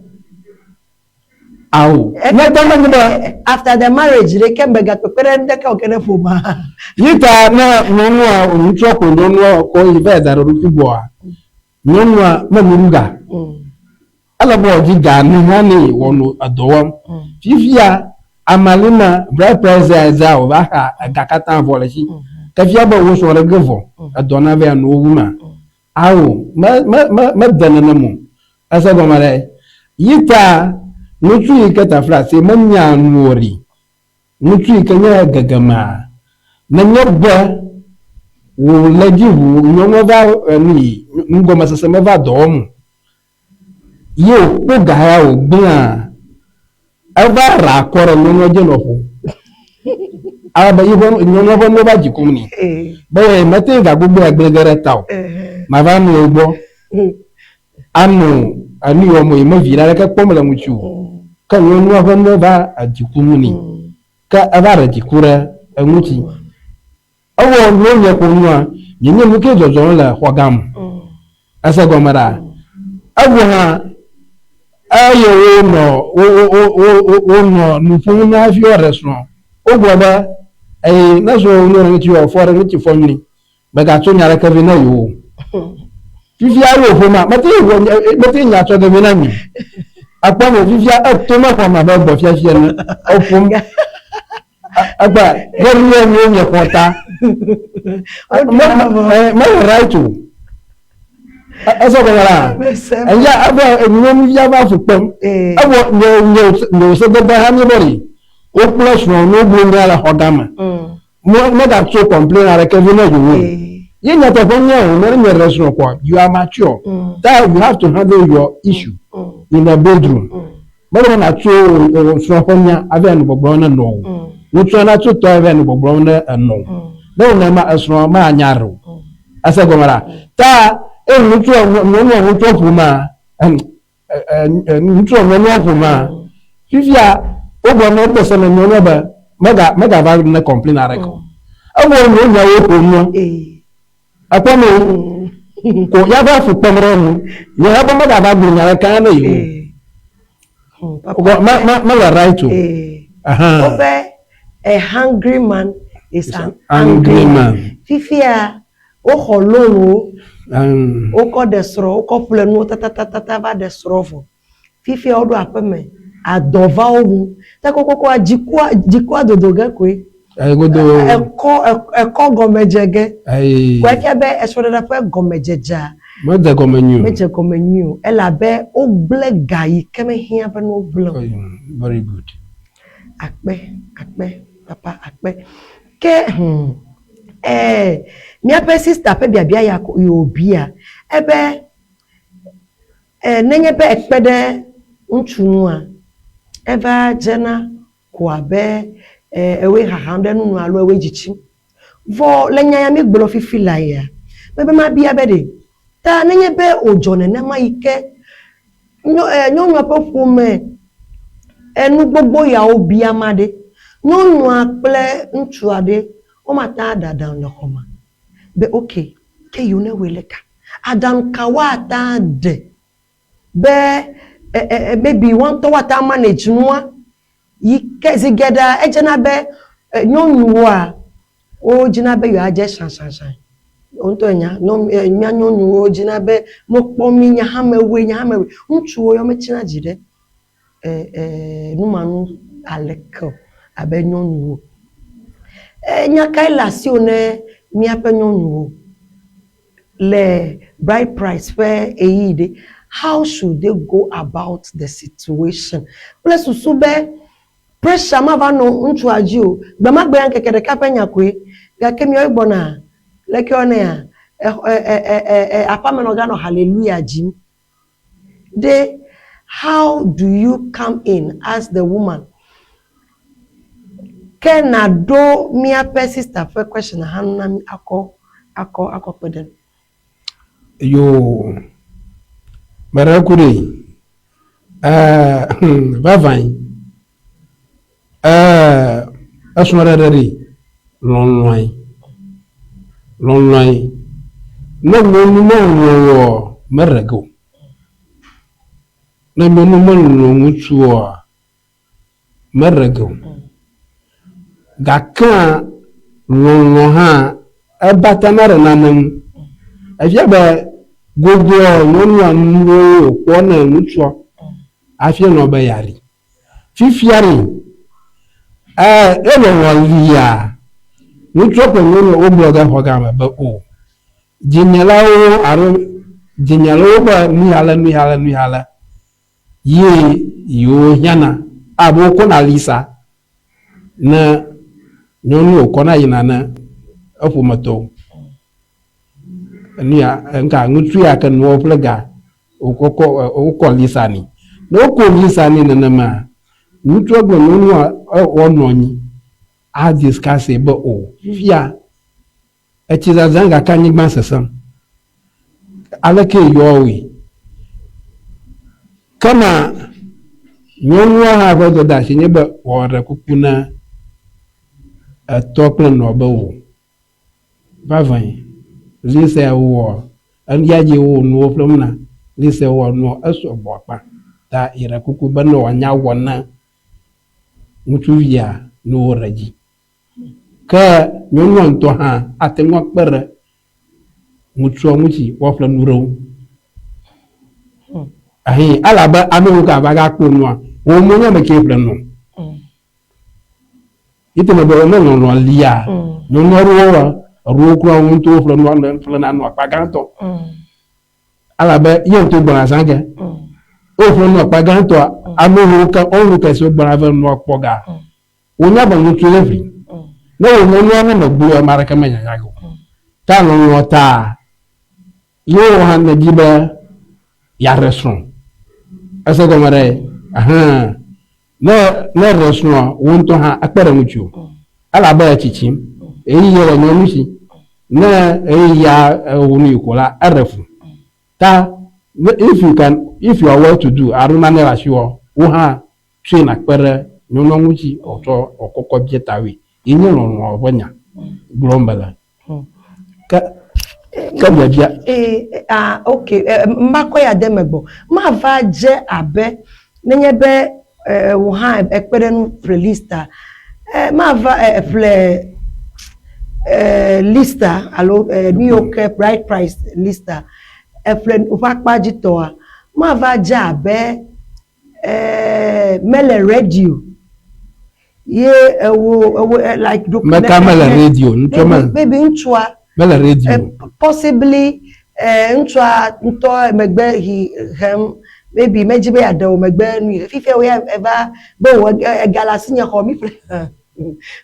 Ao. Ne ta menye be. After the marriage ɖe ke megakpekpe ɖe ŋɖeke o ke ɖe ƒomea. Yi ta ne nyɔnua ŋutsua ko nyɔnua kɔ yi va da ɖe ɖokui gbɔa, nyɔnua me nu ɖu ga. Ele be wòadzi ga ne hã ne wòanɔ edɔ wɔm. Fifia amali ma bride price ya za wòva xa ega katã vɔ le esi. Ke fia be wò srɔ̃ ɖe ge vɔ edɔ na va nɔ wo wu ma. Ao, me me me mede nenem o. Ese gɔme ɖe? Yi ta ŋutsu yi ke taflatse menya nu o ɖi, ŋutsu yi ke nye gegemea, nenye be wò le dzi ʋu nyɔnua va enu yi nugɔmesese meva dɔ wɔm o, ye wòkpɔ ga ya wògblẽa, eva ra akɔ ɖe nyɔnua dzi nɔ ƒom. Ale be yiƒe nyɔnua ƒe nuwo va dzi kum nɛ. Be ye mete ŋu ga gbogbo ya gblẽ ge ɖe ta o. Mava nɔ egbɔ anɔ enu yi wɔm o, ye me vi ɖe aɖeke kpɔm le ŋuti o. Ke nyɔnua ƒe nuwo va dzi kum nɛ. Ke eva ɖe dziku ɖe eŋuti. Ewɔ ne mieƒo nua, mienye nu ke dzɔdzɔm le xɔ gã me. Ese gɔme ɖa. Evɔ hã eye wonɔ wo wo wo wo wonɔ nu ƒom na hafi woaɖe srɔ̃. Wogblɔ be eye ne srɔ̃wò nyo ɖe ŋuti wɔ fɔ ɖe ŋuti fɔ nyui. Mègatso nya aɖeke vɛ na yewo o. Fifia eye wòƒo ma, mete ŋu mete nya tsɔ ge vɛ na mi. Akpɔ me fifia eto me xɔme abe gbɔfiafia ene. Eƒom. Egbe ne nu ye nye xɔ ta. Mele right o. Ese gɔme la. Eya ebe nyɔnuvia va fu kpem. Evɔ nye nye nye sedede hã mi bɔ ɖi. Wokplɔ srɔ̃ no gblɔ nya le xɔ gã me. Megatso complain aɖeke vɛ na yewo o. Ye nyateƒe nye o, ne nye ɖe srɔ̃ kɔa, you are mature. Ta you have to handle your issue in the bedroom. Mele be nàtso srɔ̃ ƒe nya ava nu gbɔgblɔm ne nɔ o. Ŋutsua natso tɔ ava nu gbɔgblɔm ne enɔ o. Ne wò nema esrɔ̃ manya ɖe o. Ese gɔme ɖa? Ta eye ŋutsua nyɔnua ŋutsua ƒomea ŋutsua nyɔnua ƒomea fifia wogblɔ ne wode se ne nyɔnua be mega megava ne complain aɖeke o. Evɔ nyɔnuawo ƒo nua. Ekpɔ me ko ya va fu kpem ɖe enu. Nye ya be megava gblɔ nya ɖeka ne yewo. Me me mele right o. Wobe a hungry man is an angry man. Fifia woxɔ loan wo, wokɔ ɖe srɔ̃, wokɔ ƒle nuwo tatatata va ɖe srɔ̃ vɔ. Fifia woɖo aƒe me, adɔ va wo ŋu. Ta kokokoa dzikua dzikua dodo ge koe. Godo. Ekɔ ekɔ gɔme dze ge. Ko efia be esrɔ̃ɖeɖe ƒe gɔmedzedzea. Medze gɔme nyui o. Medze gɔme nyui o. Elabe wogblẽ ga yi ke mehiã be ne wogblẽ o. Very good. Akpe akpe papa akpe. Ke hum ee míaƒe sista ƒe biabia ya ko yi wòbia ebe E, nenye be ekpe ɖe ŋutsu ŋua, eva dzena ko abe e, ewoe xaxam ɖe nu nu alo ewoe dzi tsim. Vɔ le nya ya mígblɔ fifi laa ya, mebe mabia be ɖe, ta nenye be wòdzɔ nenema yi ke nyɔ, e, nyɔnua ƒe ƒome enu gbogbo yawo bia ma ɖe, nyɔnua kple ŋutsua ɖe, womate ŋu aɖe aɖaŋu le xɔmea? Be ok, ke yewo newɔe leka? Aɖaŋu ka woate ŋu aɖe be maybe woa ŋutɔ woate ŋu amanage nua yi ke zi geɖea edzena be nyɔnuwoa wodzina be yewoadze sãsãsã. Wò ŋutɔ ènya nyɔnu mía nyɔnuwo dzina be ne wokpɔ mí nye hã mewɔe nye hã mewɔe. Ŋutsuwo ya wometsina dzi ɖe nu ma ŋu aleke o abe nyɔnuwo. Nya kae le asiwò ne míaƒe nyɔnuwo le bride price ƒe ɣeyiɣi ɖe, how should they go about the situation? Kple susu be pressure mava nɔ ŋutsua dzi o. Gbe ma gbea ŋkeke ɖeka ƒe nya koe gake míawoe gbɔna leke woyɔnɛa aƒeamenɔgã nɔ hallelujah dzim. Ɖe how do you come in as the woman? Ke nàɖo míaƒe sister ƒe question hã nu na mí akɔ akɔ akɔ kpe ɖe. Yoo, meɖe ku ɖe. Ɛɛ, hmm, vavãe. Ɛɛ, esrɔ̃ɖeɖe ɖe, lɔlɔ̃e. Lɔlɔ̃e. Ne nyɔnu melɔ̃ wò oa, meɖe ge o. Ne nyɔnu melɔ̃ ŋutsu oa, meɖe ge o. Gakea lɔlɔ̃ hã ebatana ɖe nane ŋu. Efia be godoa nyɔnua nuwo wòkpɔ ne ŋutsua hafi elɔ̃ be yeaɖi. Fifia ɖe, elɔlɔ̃ lia, ŋutsua kple nyɔnua wogblɔ ɖe xɔ gã me be o, dzinyelawo alo dzinyelawo be nu ya le nu ya le nu ya le ye yewo hiãna abe wokɔna lisa ne nyɔnu wòkɔna yina ne eƒometɔwo. Enu ya ŋka ŋutsu ya ke nuwo ƒle ga wokɔkɔ wokɔ lisa ni. Ne wokɔ lisa ni nenema ŋutsua kple nyɔnua woanɔ anyi a discuss be o fifia etsi zazã gake anyigba sesẽm. Aleke yewoawɔe? Ke na nyɔnua hã ƒe dɔdeasi nye be wòaɖe kuku na etɔ kple nɔ be o. Vavãe, Lisa wɔ Eya dzi wo nuwo ƒlem na. Lise wɔ nuɔ esɔ gbɔ akpa. Ta yi ɖe kuku be ne wòanya wɔ na ŋutsuvia ne woɖe dzi. Ke nyɔnua ŋutɔ hã ate ŋu akpe ɖe ŋutsua ŋuti woaƒle nu ɖewo. Ahi elabe ame yiwo ke ava gakpɔ nua, wo menye ame kee ƒle nu. Yi te me be ne lɔlɔ̃ lia, nyɔnua ɖewo eɖewo kura wo ŋutɔ woƒle nua ƒlena nu akpa gãtɔ. Elabe ye ŋutɔ gbɔna zã ge. Woƒle nu akpa gãtɔa, ame yiwo ke onlookers wo gbɔna va nua kpɔ ga. Wonya be ŋutsu le ʋli. Ne wò nyɔnua ne megblɔe ame aɖeke menyanya ge o. Ta lɔlɔ̃ ta ye wò hã nèdi be yeaɖe srɔ̃. Ese gɔme ɖe? Ɛhɛn. Ne ne èɖe srɔ̃a, wò ŋutɔ hã ekpe ɖe ŋutiwò. Elabe etsitsim. Ɣeyiɣi le nyɔnu si. Ne ɣeyiɣia ewɔ nu yi ko la, eɖe fu. Ta if you can, if you are well to do alo nane le asiwòa, wò hã Tsɔe nàkpe ɖe nyɔnua ŋuti wòatsɔ wòakɔkɔ bia tawòe. Ye nye lɔlɔ̃ ƒe nya gblɔm mele. Ke, ke biabia. Ee, ah, ok, makɔ ya de eme gbɔ. Mava dze abe nenye be wò hã èkpe ɖe nu ƒle lista, mava ƒle lista alo nu yiwo ke bride price lista, èƒle woƒe akpa dzi tɔa, mava dze abe Eee mele radio ye ewo ewo eh, like ɖo. Meka mele radio ŋutɔ me. Maybe ŋutsua. Mele radio. Eh, possibly eh, ŋutsua ŋutɔ megbe hi hem maybe medzi be yeaɖe wò megbe nu fifia wò ya eva be wò ega le asinye xɔ mi ƒle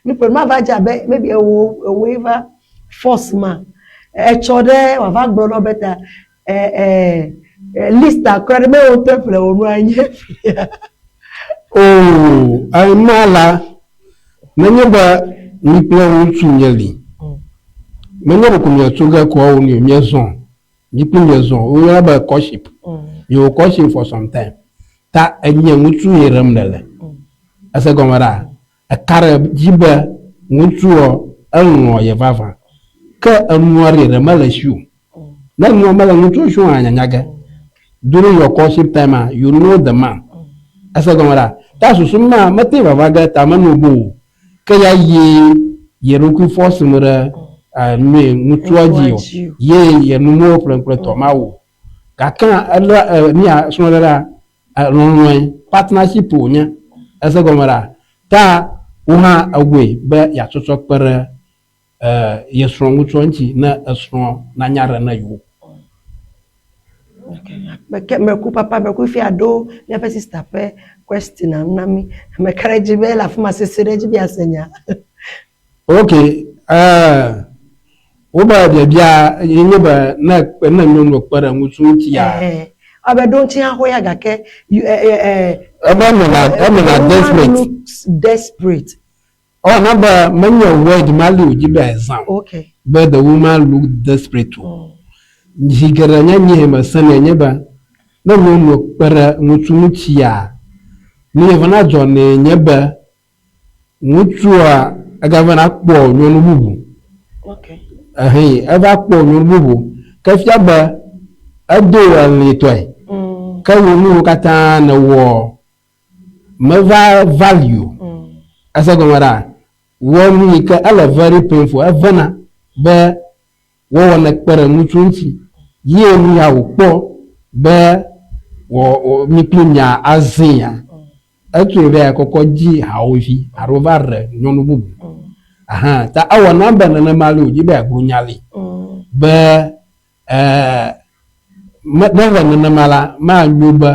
mi ƒle mava dze abe maybe ewo ewoe va force ma etsɔ ɖe wòava gblɔ na wo be ta Eh, eh, lista kura ɖe mewo ŋutɔ ƒle wò nua nye fia. Oo, ema la, nenye be mi kple ŋutsu mieli, menye ɖeko mietso ge ko wo nɔewo, miezɔ, mi kple miezɔ, woyɔna be courtship. You will courtship for some time. Ta enye ŋutsu ye ɖem nèle. Ese gɔme ɖa? Eka ɖe edzi be ŋutsuɔ elɔ̃ ye vavã. Ke enua ɖe ɖe mele esi o. Ne nua mele ŋutsuɔ si o hã nyanya ge. During your courtship time a, you know the man. Ese gɔme ɖa? Ta susu ma mete vava ge ta meno bo o. Ke ya ye ye ɖokui force me ɖe nue ŋutsua dzi o. Ye ye numewo ƒle kple tɔ ma o. Gake ele mia srɔ̃ɖeɖea lɔlɔ̃e partnership wònye. Ese gɔme ɖa? Ta wò hã ewɔe be yeatsɔtsɔ kpe ɖe ye srɔ̃ ŋutsua ŋuti ne esrɔ̃ nanya ɖe ne yewo. Okay. Meku papa meku fi aɖo míaƒe sista ƒe question na mí. Meka ɖe edzi be ele afi ma sese ɖe edzi be yease nya. Ok, eh, wobe biabia ye nye be ne ne nyɔnu kpe ɖe ŋutsu ŋutia. Abe ɖo ŋuti hã xoya gake. Ebe nɔna enɔna desperate. Looks desperate. Ewɔ na be menye word ma li wòdzi be ezã o. Okay. Be the woman look desperate o. Zi geɖe nye nyi me senɛ nye be ne nyɔnu kpe ɖe ŋutsu ŋutia, nu yi vana dzɔ nɛ nye be Ŋutsua egavana kpɔ nyɔnu bubu. Ehee, eva kpɔ nyɔnu bubu. Ke fia be edo elĩtɔe. Ke wò nuwo katã nèwɔ meva value o. Ese gɔme ɖa? Wɔ nu yi ke ele very painful, evena be Wɔwɔ nèkpe ɖe ŋutsu ŋuti ye nu ya wòkpɔ be wɔ mi kpli mia azĩa, etsoe be yeakɔkɔ dzi hawòvi alo va ɖe nyɔnu bubu. Ahan ta ewɔ nam be nenema li wòdzi be yeagblɔ nya li be eh, ne ele nenema la, manyo be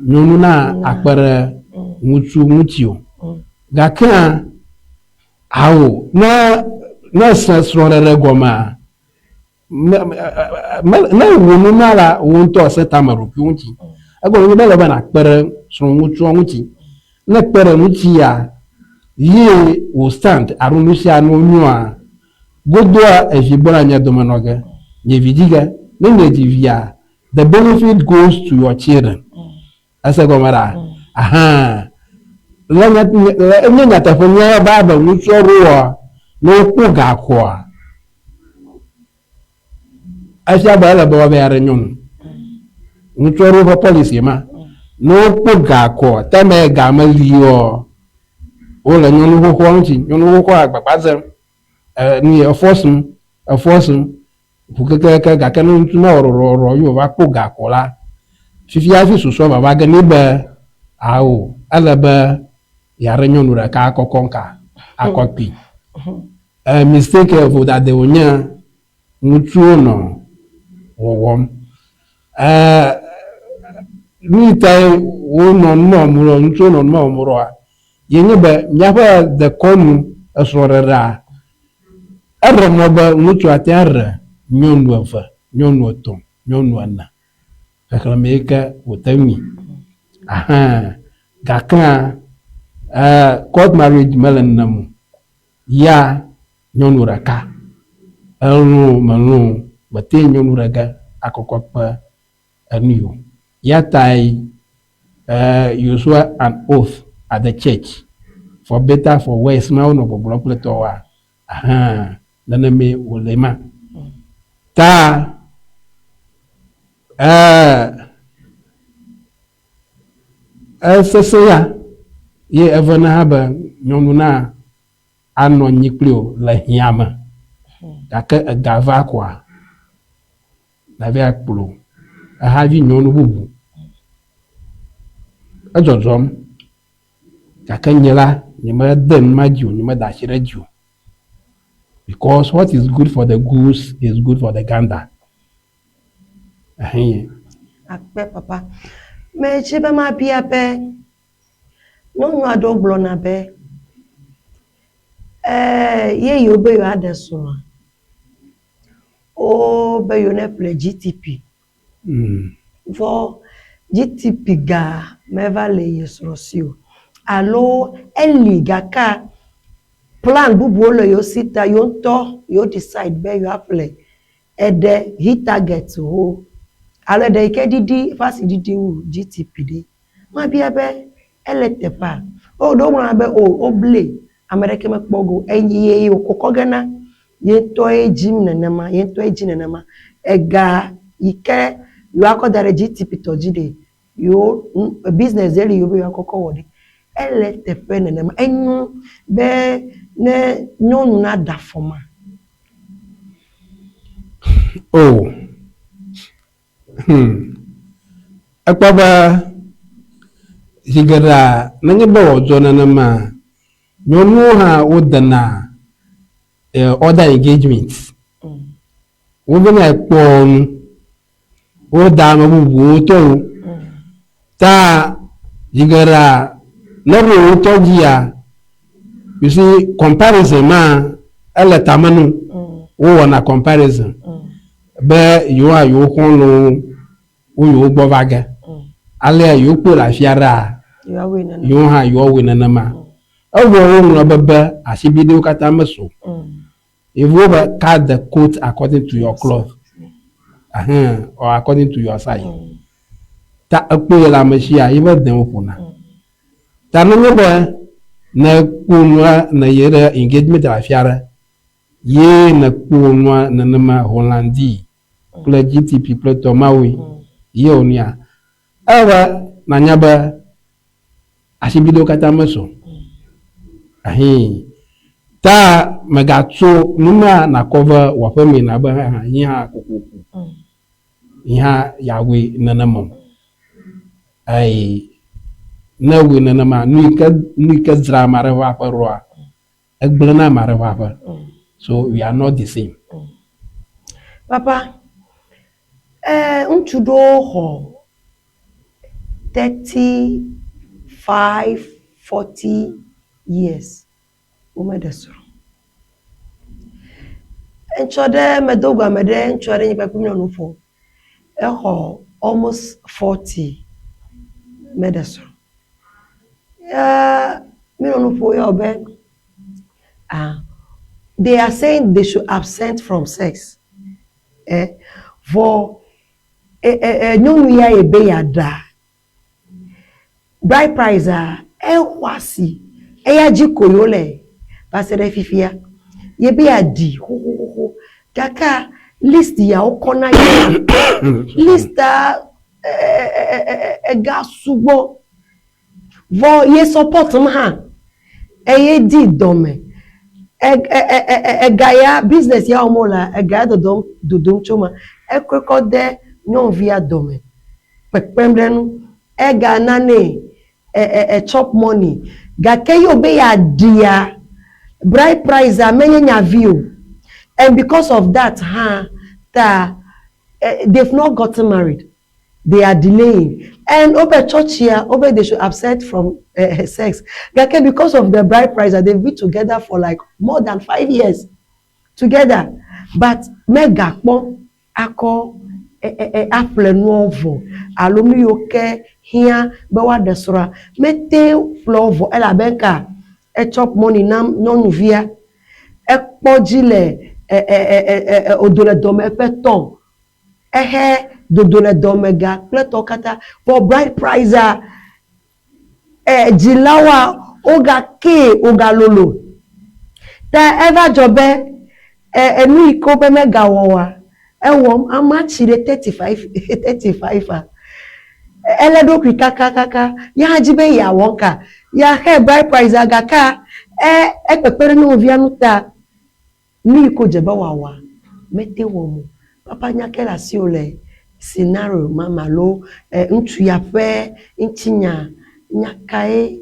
nyɔnu na akpe ɖe ŋutsu ŋuti o. Gakea, Ao, ne ne èse srɔ̃ɖeɖe gɔmea, me, me, ne èwɔ nu ma la, wò ŋutɔ èse tame ɖokuiwò ŋuti. Egɔme nye be ele be nàkpe ɖe srɔ̃ŋutsua ŋuti. Ne èkpe ɖe eŋutia, ye wò stand alo nu sia nu nyoa, godoa evi gbɔna mia dome nɔ ge, mie vi dzi ge. Ne miedzi via, the benefit goes to your children. Ese gɔme ɖa? Ahan. Le nya, le enye nyateƒe nye be abe ŋutsuawoa, ne wokpɔ ga koa, Efia be ele be woava yi aɖe nyɔnu. Ŋutsu aɖewo ƒe policy ma. Ne wokpɔ ga koa, time ya ga meli oa, wole nyɔnu xoxoa ŋuti. Nyɔnu xoxoa agbagba dzem. Nu ye efɔ sum, efɔ sum ŋu kekeake gake ne ŋutsu ma wɔ ɖɔɖɔɖɔ ye wòva kpɔ ga ko la, fifia hafi susua vava ge nɛ be ao, ele be yeaɖe nyɔnu ɖeka akɔkɔ ŋka akɔ kpui. E mistake vodade wònye ŋutsuwo nɔ wɔwɔm. E nu yi tae wonɔ nu ma wɔm ɖo, ŋutsuwo nɔ nu ma wɔm ɖoa, ye nye be míaƒe dekɔnu esrɔ̃ɖeɖea, eɖe mɔ be ŋutsu ate ŋu aɖe nyɔnu eve, nyɔnu etɔ̃, nyɔnu ene, xexlẽme yi ke wòte ŋui. Ahã gakea, e court marriage mele nenem o. Ya nyɔnu ɖeka, elɔ̃ o melɔ̃ o, mete ŋu nyɔnu ɖe ge akɔkɔ kpe enui o. Ya tae eh, you swear an oath at the church for better for worse ma wonɔ gbɔgblɔm kple tɔwoa, ahan nenemee wòle ma. Ta eh, esesẽ ya ye evena hã be nyɔnu na anɔ anyi kpli wò le hiã me gake ega va koa nava kplɔ ehavi nyɔnu bubu. Edzɔdzɔm gake nye la nyemede nu ma dzi o, nyemeda asi ɖe edzi o because what is good for the goose is good for the gander. Ehee. Akpe papa. Medzi be mabia be nyɔnu aɖewo gblɔna be ee ye yewo be yewoaɖe srɔ̃a, wobe yewo neƒle GTP. Vɔ GTP ga meva le ye srɔ̃ si o alo eli gakea plan bubuwo le yewo si ta yewo ŋutɔ yewo decide be yewoaƒle eɖe hit target wo alo eɖe yi ke ɖiɖi eƒe asi ɖiɖi wu GTP ɖe. Mabia be ele teƒea? O ɖewo gblɔna be o woblee ame ɖeke mekpɔ go o. Eye ye wòkɔkɔ ge na ye ŋutɔe dzim nenema, ye ŋutɔe dzi nenema. Ega yi ke yewoakɔ da ɖe GTP tɔ dzi ɖe, yewo business ɖe li yewo be yewoakɔ kɔ wɔ ɖe. Ele teƒe nenema. Enyo be ne nyɔnu naɖe afɔ ma. O. Hmm. Ekpɔ be zi geɖea nenye be wòdzɔ nenema, nyɔnuwo hã wodena eh, other engagement. Wovena kpɔa nu. Woda ame bubuwo tɔwo. Ta zi geɖea ne ɖo wo tɔ dzia, you see comparison ma ele tame no. Wowɔna comparison be yewoa yewo xɔlɔ̃wo wo yewo gbɔ va ge. Alea yewo kpɔe le afi aɖea, yewo hã yewoawɔe nenema. Evɔ woŋlɔ be be asibidewo katã mesɔ o. Yevuwo be cut the coat according to your cloth. Ahem, or according to your size. Ta ekpo ye le ame sia ye be de woƒona. Ta nenye be ne kpo nua ne ye ɖe engagement le afi aɖe ye ne kpo nua nenema Hollandi kple GTP kple tɔ mawoe ye wònua ele be nanya be Asibidewo katã mesɔ o. Ahii. Ta mègatso nu ma nàkɔ va wò aƒemee nàbe hã yi hã kokoko. Yi hã yeawɔe nenema o. Eye ne ewɔe nenema, nu yi ke nu yi ke dzra ame aɖe ƒe aƒe ɖoa, egblẽna ame aɖe ƒe aƒe. So we are not the same. Papa, eh, ŋutsu ɖewo xɔ 35, 40 years womeɖe srɔ̃ o. Ŋutsu aɖe medo go ame ɖe ŋutsu aɖe nye kpakple míenɔ nu ƒom. Exɔ almost 40 meɖe srɔ̃ o. Ya míenɔ nu ƒom ya wɔ be ah they are saying they should absent from sex. Eh vɔ e e e nyɔnu ya ye be yeaɖa bride price a exɔ asi eya dzi ko yewo le va se ɖe fifia. Ye be yeaɖi xoxoxoxo gakea List ya wokɔ na ye lista ega sugbɔ. Vɔ ye support m hã eye di dɔme. Ega ya business ya wɔm wolea ega ya dodom dodom tso eme. Ekɔe kɔ de nyɔnuvia dɔme kpekpem ɖe enu. Ega nanɛ chop money gake ye wòbe yeaɖia bride price menye nya vi o and because of that hã ta they've not gotten married they are delaying and wobe tsɔtsia wobe they should absent from sex gake because of the bride price they've been together for like more than 5 years together but megakpɔ akɔ aƒle nuawo vɔ alo nu yiwo ke hiã be woaɖe srɔ̃a mete ƒle wo vɔ elabe ŋka etsɔ money na nyɔnuvia ekpɔ dzi le wòdo le dɔme eƒe tɔ ehe dodo le dɔme ga kple tɔwo katã vɔ bride price a dzilawoa wogakee wògalolo ta eva dzɔ be enu yi ke wobe megawɔ oa ewɔm amea tsi ɖe 35 a ele eɖokui kakakaka ya hã dzi be yeawɔ ŋka yeaxe bride price a gakea ekpekpe ɖe nyɔnuvia ŋu ta nu yi ke wòdze be wòawɔa mete wɔm o. Papa nya ke le asiwò le scenario ma me alo ŋutsu ya ƒe ŋutinya nya kae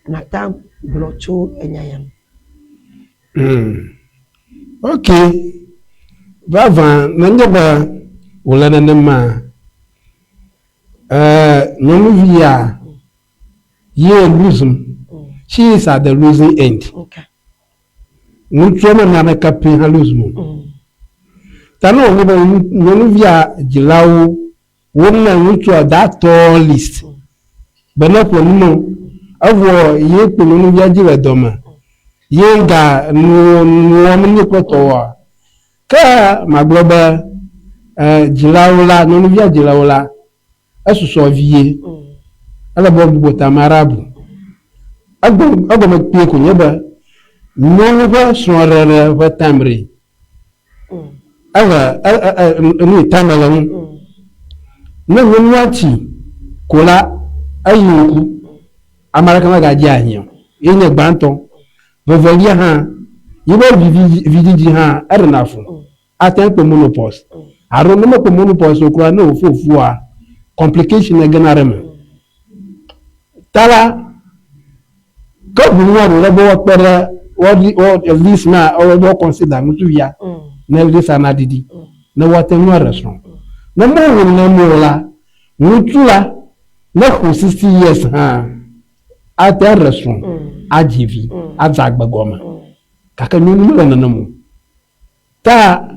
nàte gblɔ tso enya ya me? Ok, vavã nenye be wòle nenema, nyɔnuvi ya ye losing. She is at the losing end. Ŋutsua me naneke pɛ hã lose o. Ta ne wònye be nyɔnuvia dzilawo wona ŋutsua that tall list be ne ƒle nu nɔ evɔ ye kpo nyɔnuvia dzi le dɔme ye ga nu wɔm nye kple tɔwoa ke magblɔ be dzilawo la nyɔnuvia dzilawo la esusɔ vie ele be woagbugbɔ ta ame aɖe abu. Egɔme kpuie ko nye be nyɔnu ƒe srɔ̃ɖeɖe ƒe time ɖe ele enu yi time le ŋu. Ne nyɔnua tsi ko la eyi ŋku ame aɖeke megadze ahiã o. Ye nye gbãtɔ. Vevelia hã yiƒe vidzidzi hã eɖena fu. Ate ŋu akpɔ menopause alo ne mekpɔ menopause o kura ne wòfo fua complication egena ɖe eme. Ta la ke ʋu nua ɖo ɖe be woakpe ɖe wo list ma wo consider ŋutsuvia ne list na ɖiɖi ne woate ŋu aɖe srɔ̃. Ne mewɔ nenema o la ŋutsu la ne xɔ 60 years hã ate aɖe srɔ̃ adzi vi adze agbe gɔme gake nyɔnu mele nenem o. Ta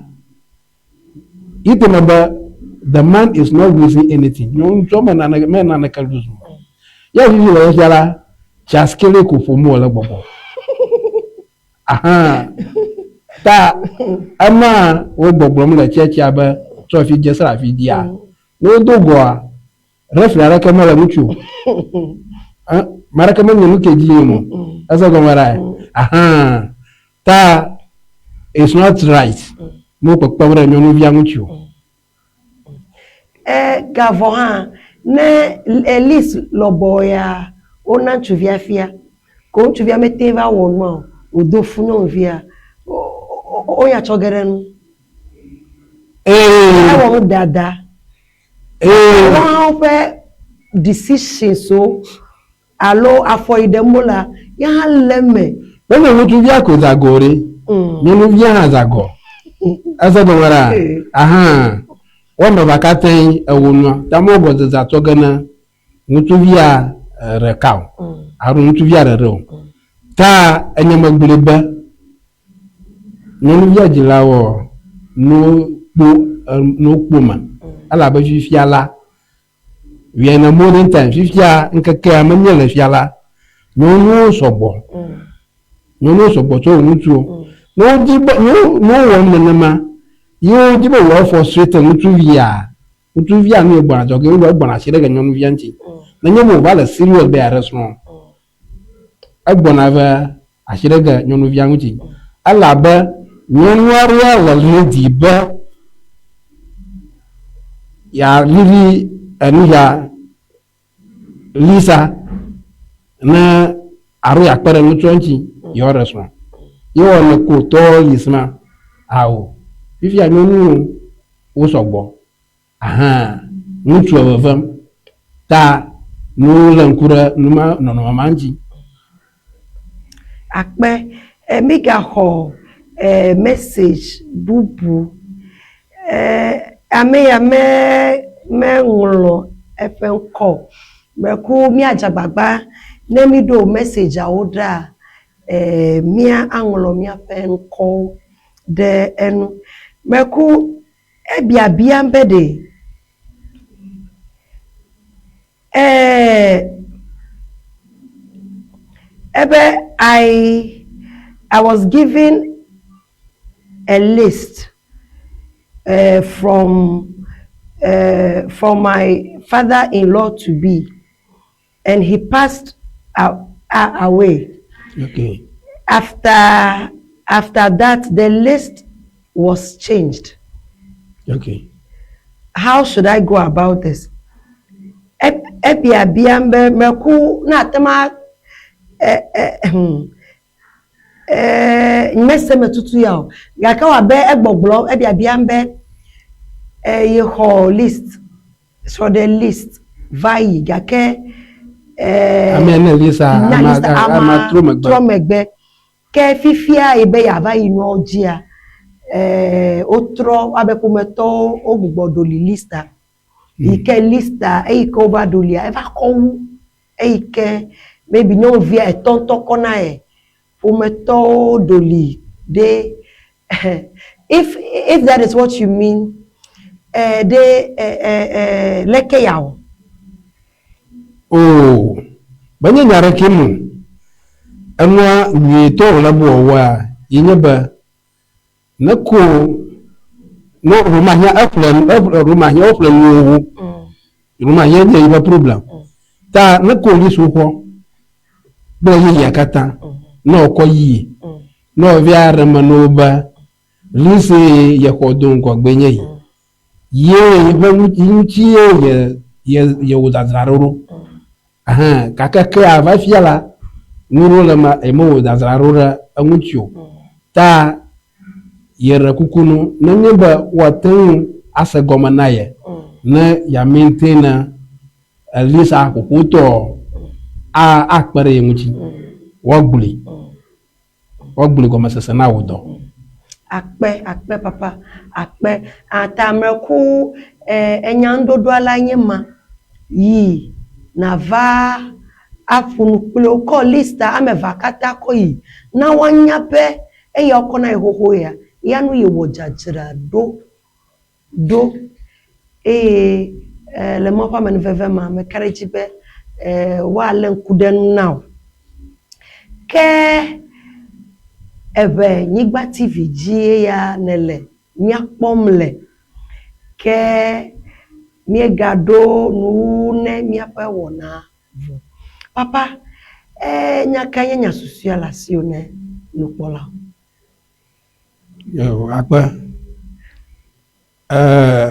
ite me be the man is not losing anything. Nyɔnu me nane me naneke lose o. Ya vivi le fia la tsaskele ko ƒom wòle gbɔgbɔ. Aha. Ta ema wo gbɔgblɔm le tsɛtsia be tsɔ fi dze sra fi dzia. Ne wodo goa referee aɖeke mele ŋutsu o. Ame aɖeke menye nu ke dzi yim o. Ese gɔme ɖa? Aha. Ta it's not right. Mo kpekpem ɖe nyɔnuvia ŋuti o. Gavɔ hã ne list lɔbɔ ya wona ŋutsuvia fia ko ŋutsuvia mete va wɔ nua o wòdo fu nyɔnuvia wonya tsɔ ge ɖe nu. Ewɔ nu dada. Woawo ƒe decisions wo alo afɔ yi ɖem wolea ya hã le eme. Menye ŋutsuvia ko za go ɖe. Nyɔnuvia hã za go. Ese gɔme ɖa? Aha. Woame evea katã ewɔ nua. Ta mewɔ gɔdzedze tsɔ ge na ŋutsuvia ɖeka o alo ŋutsuvia ɖeɖe o. Ta enye megblɔe be nyɔnuvia dzilawo no kpo no kpo me elabe fifia la we are in a modern time fifia ŋkekea me míele fia la nyɔnuwo sɔgbɔ nyɔnuwo sɔgbɔ tso ŋutsuwo ne wodi be ne wowɔ nenema ye wodi be yewoa frustrate ŋutsuvia ŋutsuvia nu ye gbɔna dzɔ ge wo egbɔna asi ɖe ge nyɔnuvia ŋuti nenye be wòva le serious be yeaɖe srɔ̃ egbɔna va asi ɖe ge nyɔnuvia ŋuti elabe nyɔnu aɖea le ready be yealili enu ya Lisa ne alo yeakpe ɖe ŋutsua ŋuti yewoaɖe srɔ̃. Ye wɔ ne ko tɔ li sima ao. Fifia nyɔnuwo wo sɔgbɔ. Ahan ŋutsua vevem ta nuwo lé ŋku ɖe numa nɔnɔme ma ŋuti. Akpe. E, mígaxɔ e, message bubu. E, ame ya me meŋlɔ eƒe ŋkɔ o. Meku míadze agbagba ne míɖo messageawo ɖa, e, mía aŋlɔ míaƒe ŋkɔwo ɖe enu. Meku ebiabiam be ɖe Eh, ebe I I was given a list from from my father-in-law to be, and he passed away. Okay. After after that, the list was changed. Okay. How should I go about this? Ebiabiam be meku na ate ma e e e mese me tutu ya o. Gake wɔ abe egbɔgblɔ ebiabiam be e yexɔ list srɔ̃ɖe list va yi gake e Ame ne lisa na ama list ama ama trɔ megbe. Trɔ megbe. Ke fifia yi be yeava yi nuawo dzia, e wotrɔ abe ƒometɔwo wogbugbɔ ɖoli lista. Yi ke lista eyi ke wova ɖolia eva kɔ wu eyi ke maybe nyɔnuvia etɔ ŋutɔ kɔ na ye. Ƒometɔwo ɖoli ɖe if if that is what you mean, eh, ɖe eh, eh, eh, leke yeawɔ? Oo, menye nya ɖekɛ me o. Enua nyuietɔ wòle be wòawɔa ye nye be ne ko ne ɖomahiã eƒle eƒle ɖomahiã woƒle nuwo wo. Ɖomahiã nye yiƒe problem. Ta ne ko list xoxoa kple yeyea katã ne wòkɔ yie ne wòvia ɖe eme na wo be list ye yexɔ do ŋgɔgbe nye yi. Ye yeƒe ŋuti ye ye ye yewɔ dzadzra ɖo ɖo. Ɛhɛn, gake ke ava fia la, nu ɖewo le eme yemewɔ dzadzra ɖo ɖe eŋuti o. Ta yeɖe kuku nu nenye be woate ŋu ase gɔme na ye ne yea maintain Elisa xoxotɔ a akpe ɖe ye ŋuti. Woagblɔe. Woagblɔe gɔmesese na wò dɔ. Akpe, akpe papa, akpe. Ata mlɔeku e, enya ŋuɖoɖoa la nye ma. Yi nàva aƒo nu kpli wo. Kɔ lista ame evea katã kɔ yi. Na woanya be eya wokɔ na ye xoxo ya, ya nu yewɔ dzadzra ɖo ɖo. Eye e, le Mawu ƒe amenuveve mea, meka ɖe edzi be e, woalé ŋku ɖe enu na wò. Ke Eʋe Nyigba TV dzie ya nèle mía kpɔm le. Ke míegaɖo nuwuwu ne míaƒe wɔna vɔ. Papa, e, nya kae nye nya susɔea le asiwò ne nukpɔlawo? Yo, akpe. Ee,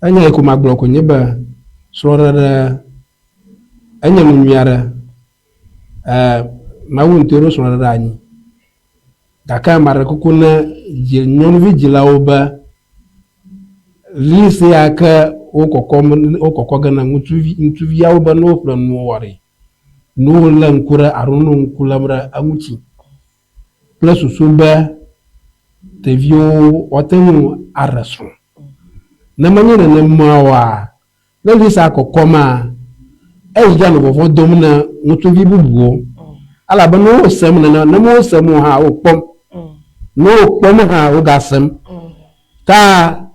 enya yi ko magblɔ ko nye be srɔ̃ɖeɖe enye nu nyui aɖe. Ee, Mawu ŋutɔe ɖo srɔ̃ɖeɖe anyi. Gake ame aɖe kuku ne dzi nyɔnuvi dzilawo be list ya ke wokɔkɔm wokɔkɔ ge na ŋutsuvi ŋutsuviawo be ne woƒle nuwo wɔ ɖi, ne wolé ŋku ɖe alo ne wo ŋku lém ɖe eŋuti kple susu be ɖeviwo woate ŋu aɖe srɔ̃. Ne menye nenema oa, ne Lisa kɔkɔ ma, eyi dzi anɔ vɔvɔ̃ dom na ŋutsuvi bubuwo. Elabe ne wosem nene, ne mewosem o hã wokpɔm. Ne wokpɔm hã wogasem. Ta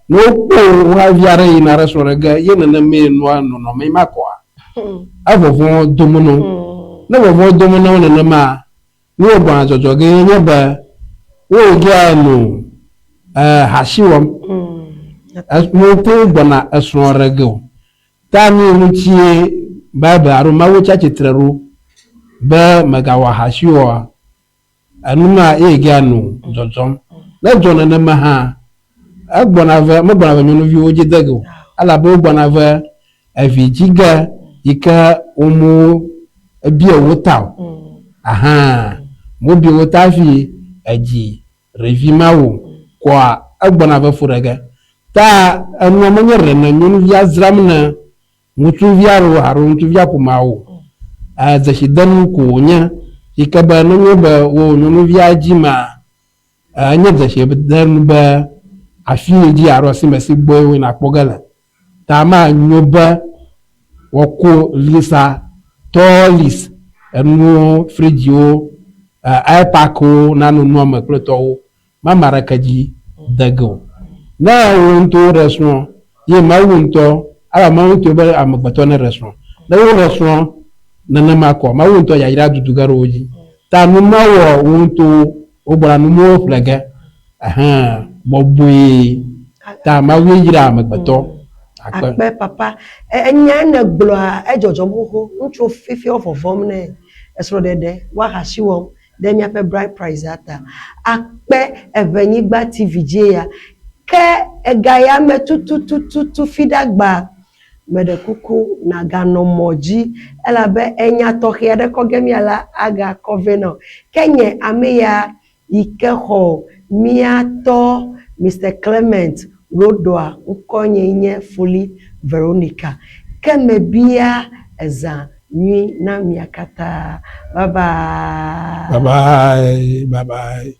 ne wokpɔ wo havi aɖe yina ɖe srɔ̃ ɖe ge ye nenemee nua nɔnɔme ma kɔa, evɔvɔ̃ dom na wo. Ne vɔvɔ̃ dom na wo nenema, Nu yi gbɔna dzɔdzɔ gee nye be woyia nu hasi wɔm. Wote ŋu gbɔna esrɔ̃ ɖe ge o. Ta nu yi ŋutie Bible alo Mawu tsi atsitre ɖo be mègawɔ ahasi oa, enu ma ye gea nu dzɔdzɔm. Ne edzɔ nenema hã, Egbɔna ve, megbɔna ve nyɔnuviwo dzi de ge o. Elabe wogbɔna ve evi dzi ge yi ke womo ebia wo ta o. Ahan, mobia wo ta hafi edzi ɖevi ma o kɔa egbɔna ve fu ɖe ge. Ta enua menye ɖe ne nyɔnuvia dzram ne ŋutsuvia alo alo ŋutsuvia ƒomea o. Dzesidenu ko wònye yi ke be nenye be wò nyɔnuvia dzi ma enye dzesidenu be afi yi dzi alo asimesi gbɔe woyina kpɔ ge le. Ta manyo be woako lisa tɔ lis enuwo, fridziwo, airpackwo nano nua me kple tɔwo. Mama ɖeke dzi de ge o. Ne wò ŋutɔ woɖe srɔ̃ ye Mawu ŋutɔ, alo Mawu ŋutɔe be amegbetɔ neɖe srɔ̃. Ne woɖe srɔ̃ nenema kɔ, Mawu ŋutɔ yayra dudu ge ɖe wo dzi. Ta nu ma wɔ wo ŋutɔ wogbɔna nu mawo ƒle ge. Ɛhɛn, bɔbɔe. Ta Mawue yra amegbetɔ. Akpe. Akpe papa. Enya ne gblɔa edzɔdzɔm xoxo. Ŋutsuwo fifia wo vɔvɔm ne esrɔ̃ɖeɖe, woaha asi wɔm ɖe míaƒe bride price ta. Akpe Eʋenyigba TV dzie ya. Ke ega ya me tututututu fiɖagba meɖe kuku nàganɔ mɔ dzi elabe enya tɔxɛ aɖe kɔ ge míala agakɔ vɛ na wò. Ke nye ame ya yi ke xɔ mía tɔ Mister Clement Rodoa ŋkɔnye nye Foli Veronica. Ke mebia ezã nyui na mia katã. Bye bye. Bye bye. Bye bye.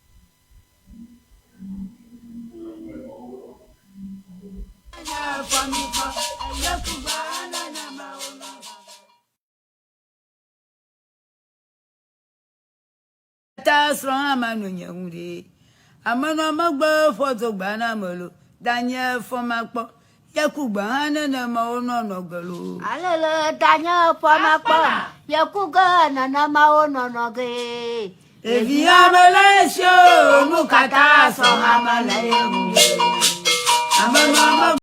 Ta srɔ̃ hã manɔ nye ŋu ɖe. Amenɔ megbe ƒɔ dogba na ame lo. Danye fɔ makpɔ. Ye ku gbe hã nenema wonɔ nɔ ge lo. Alele danye fɔ makpɔ. Ye ku ge nenema wonɔ nɔ ge. Ɖevi hã mele esi o, nu katã sɔ hã mele ye o.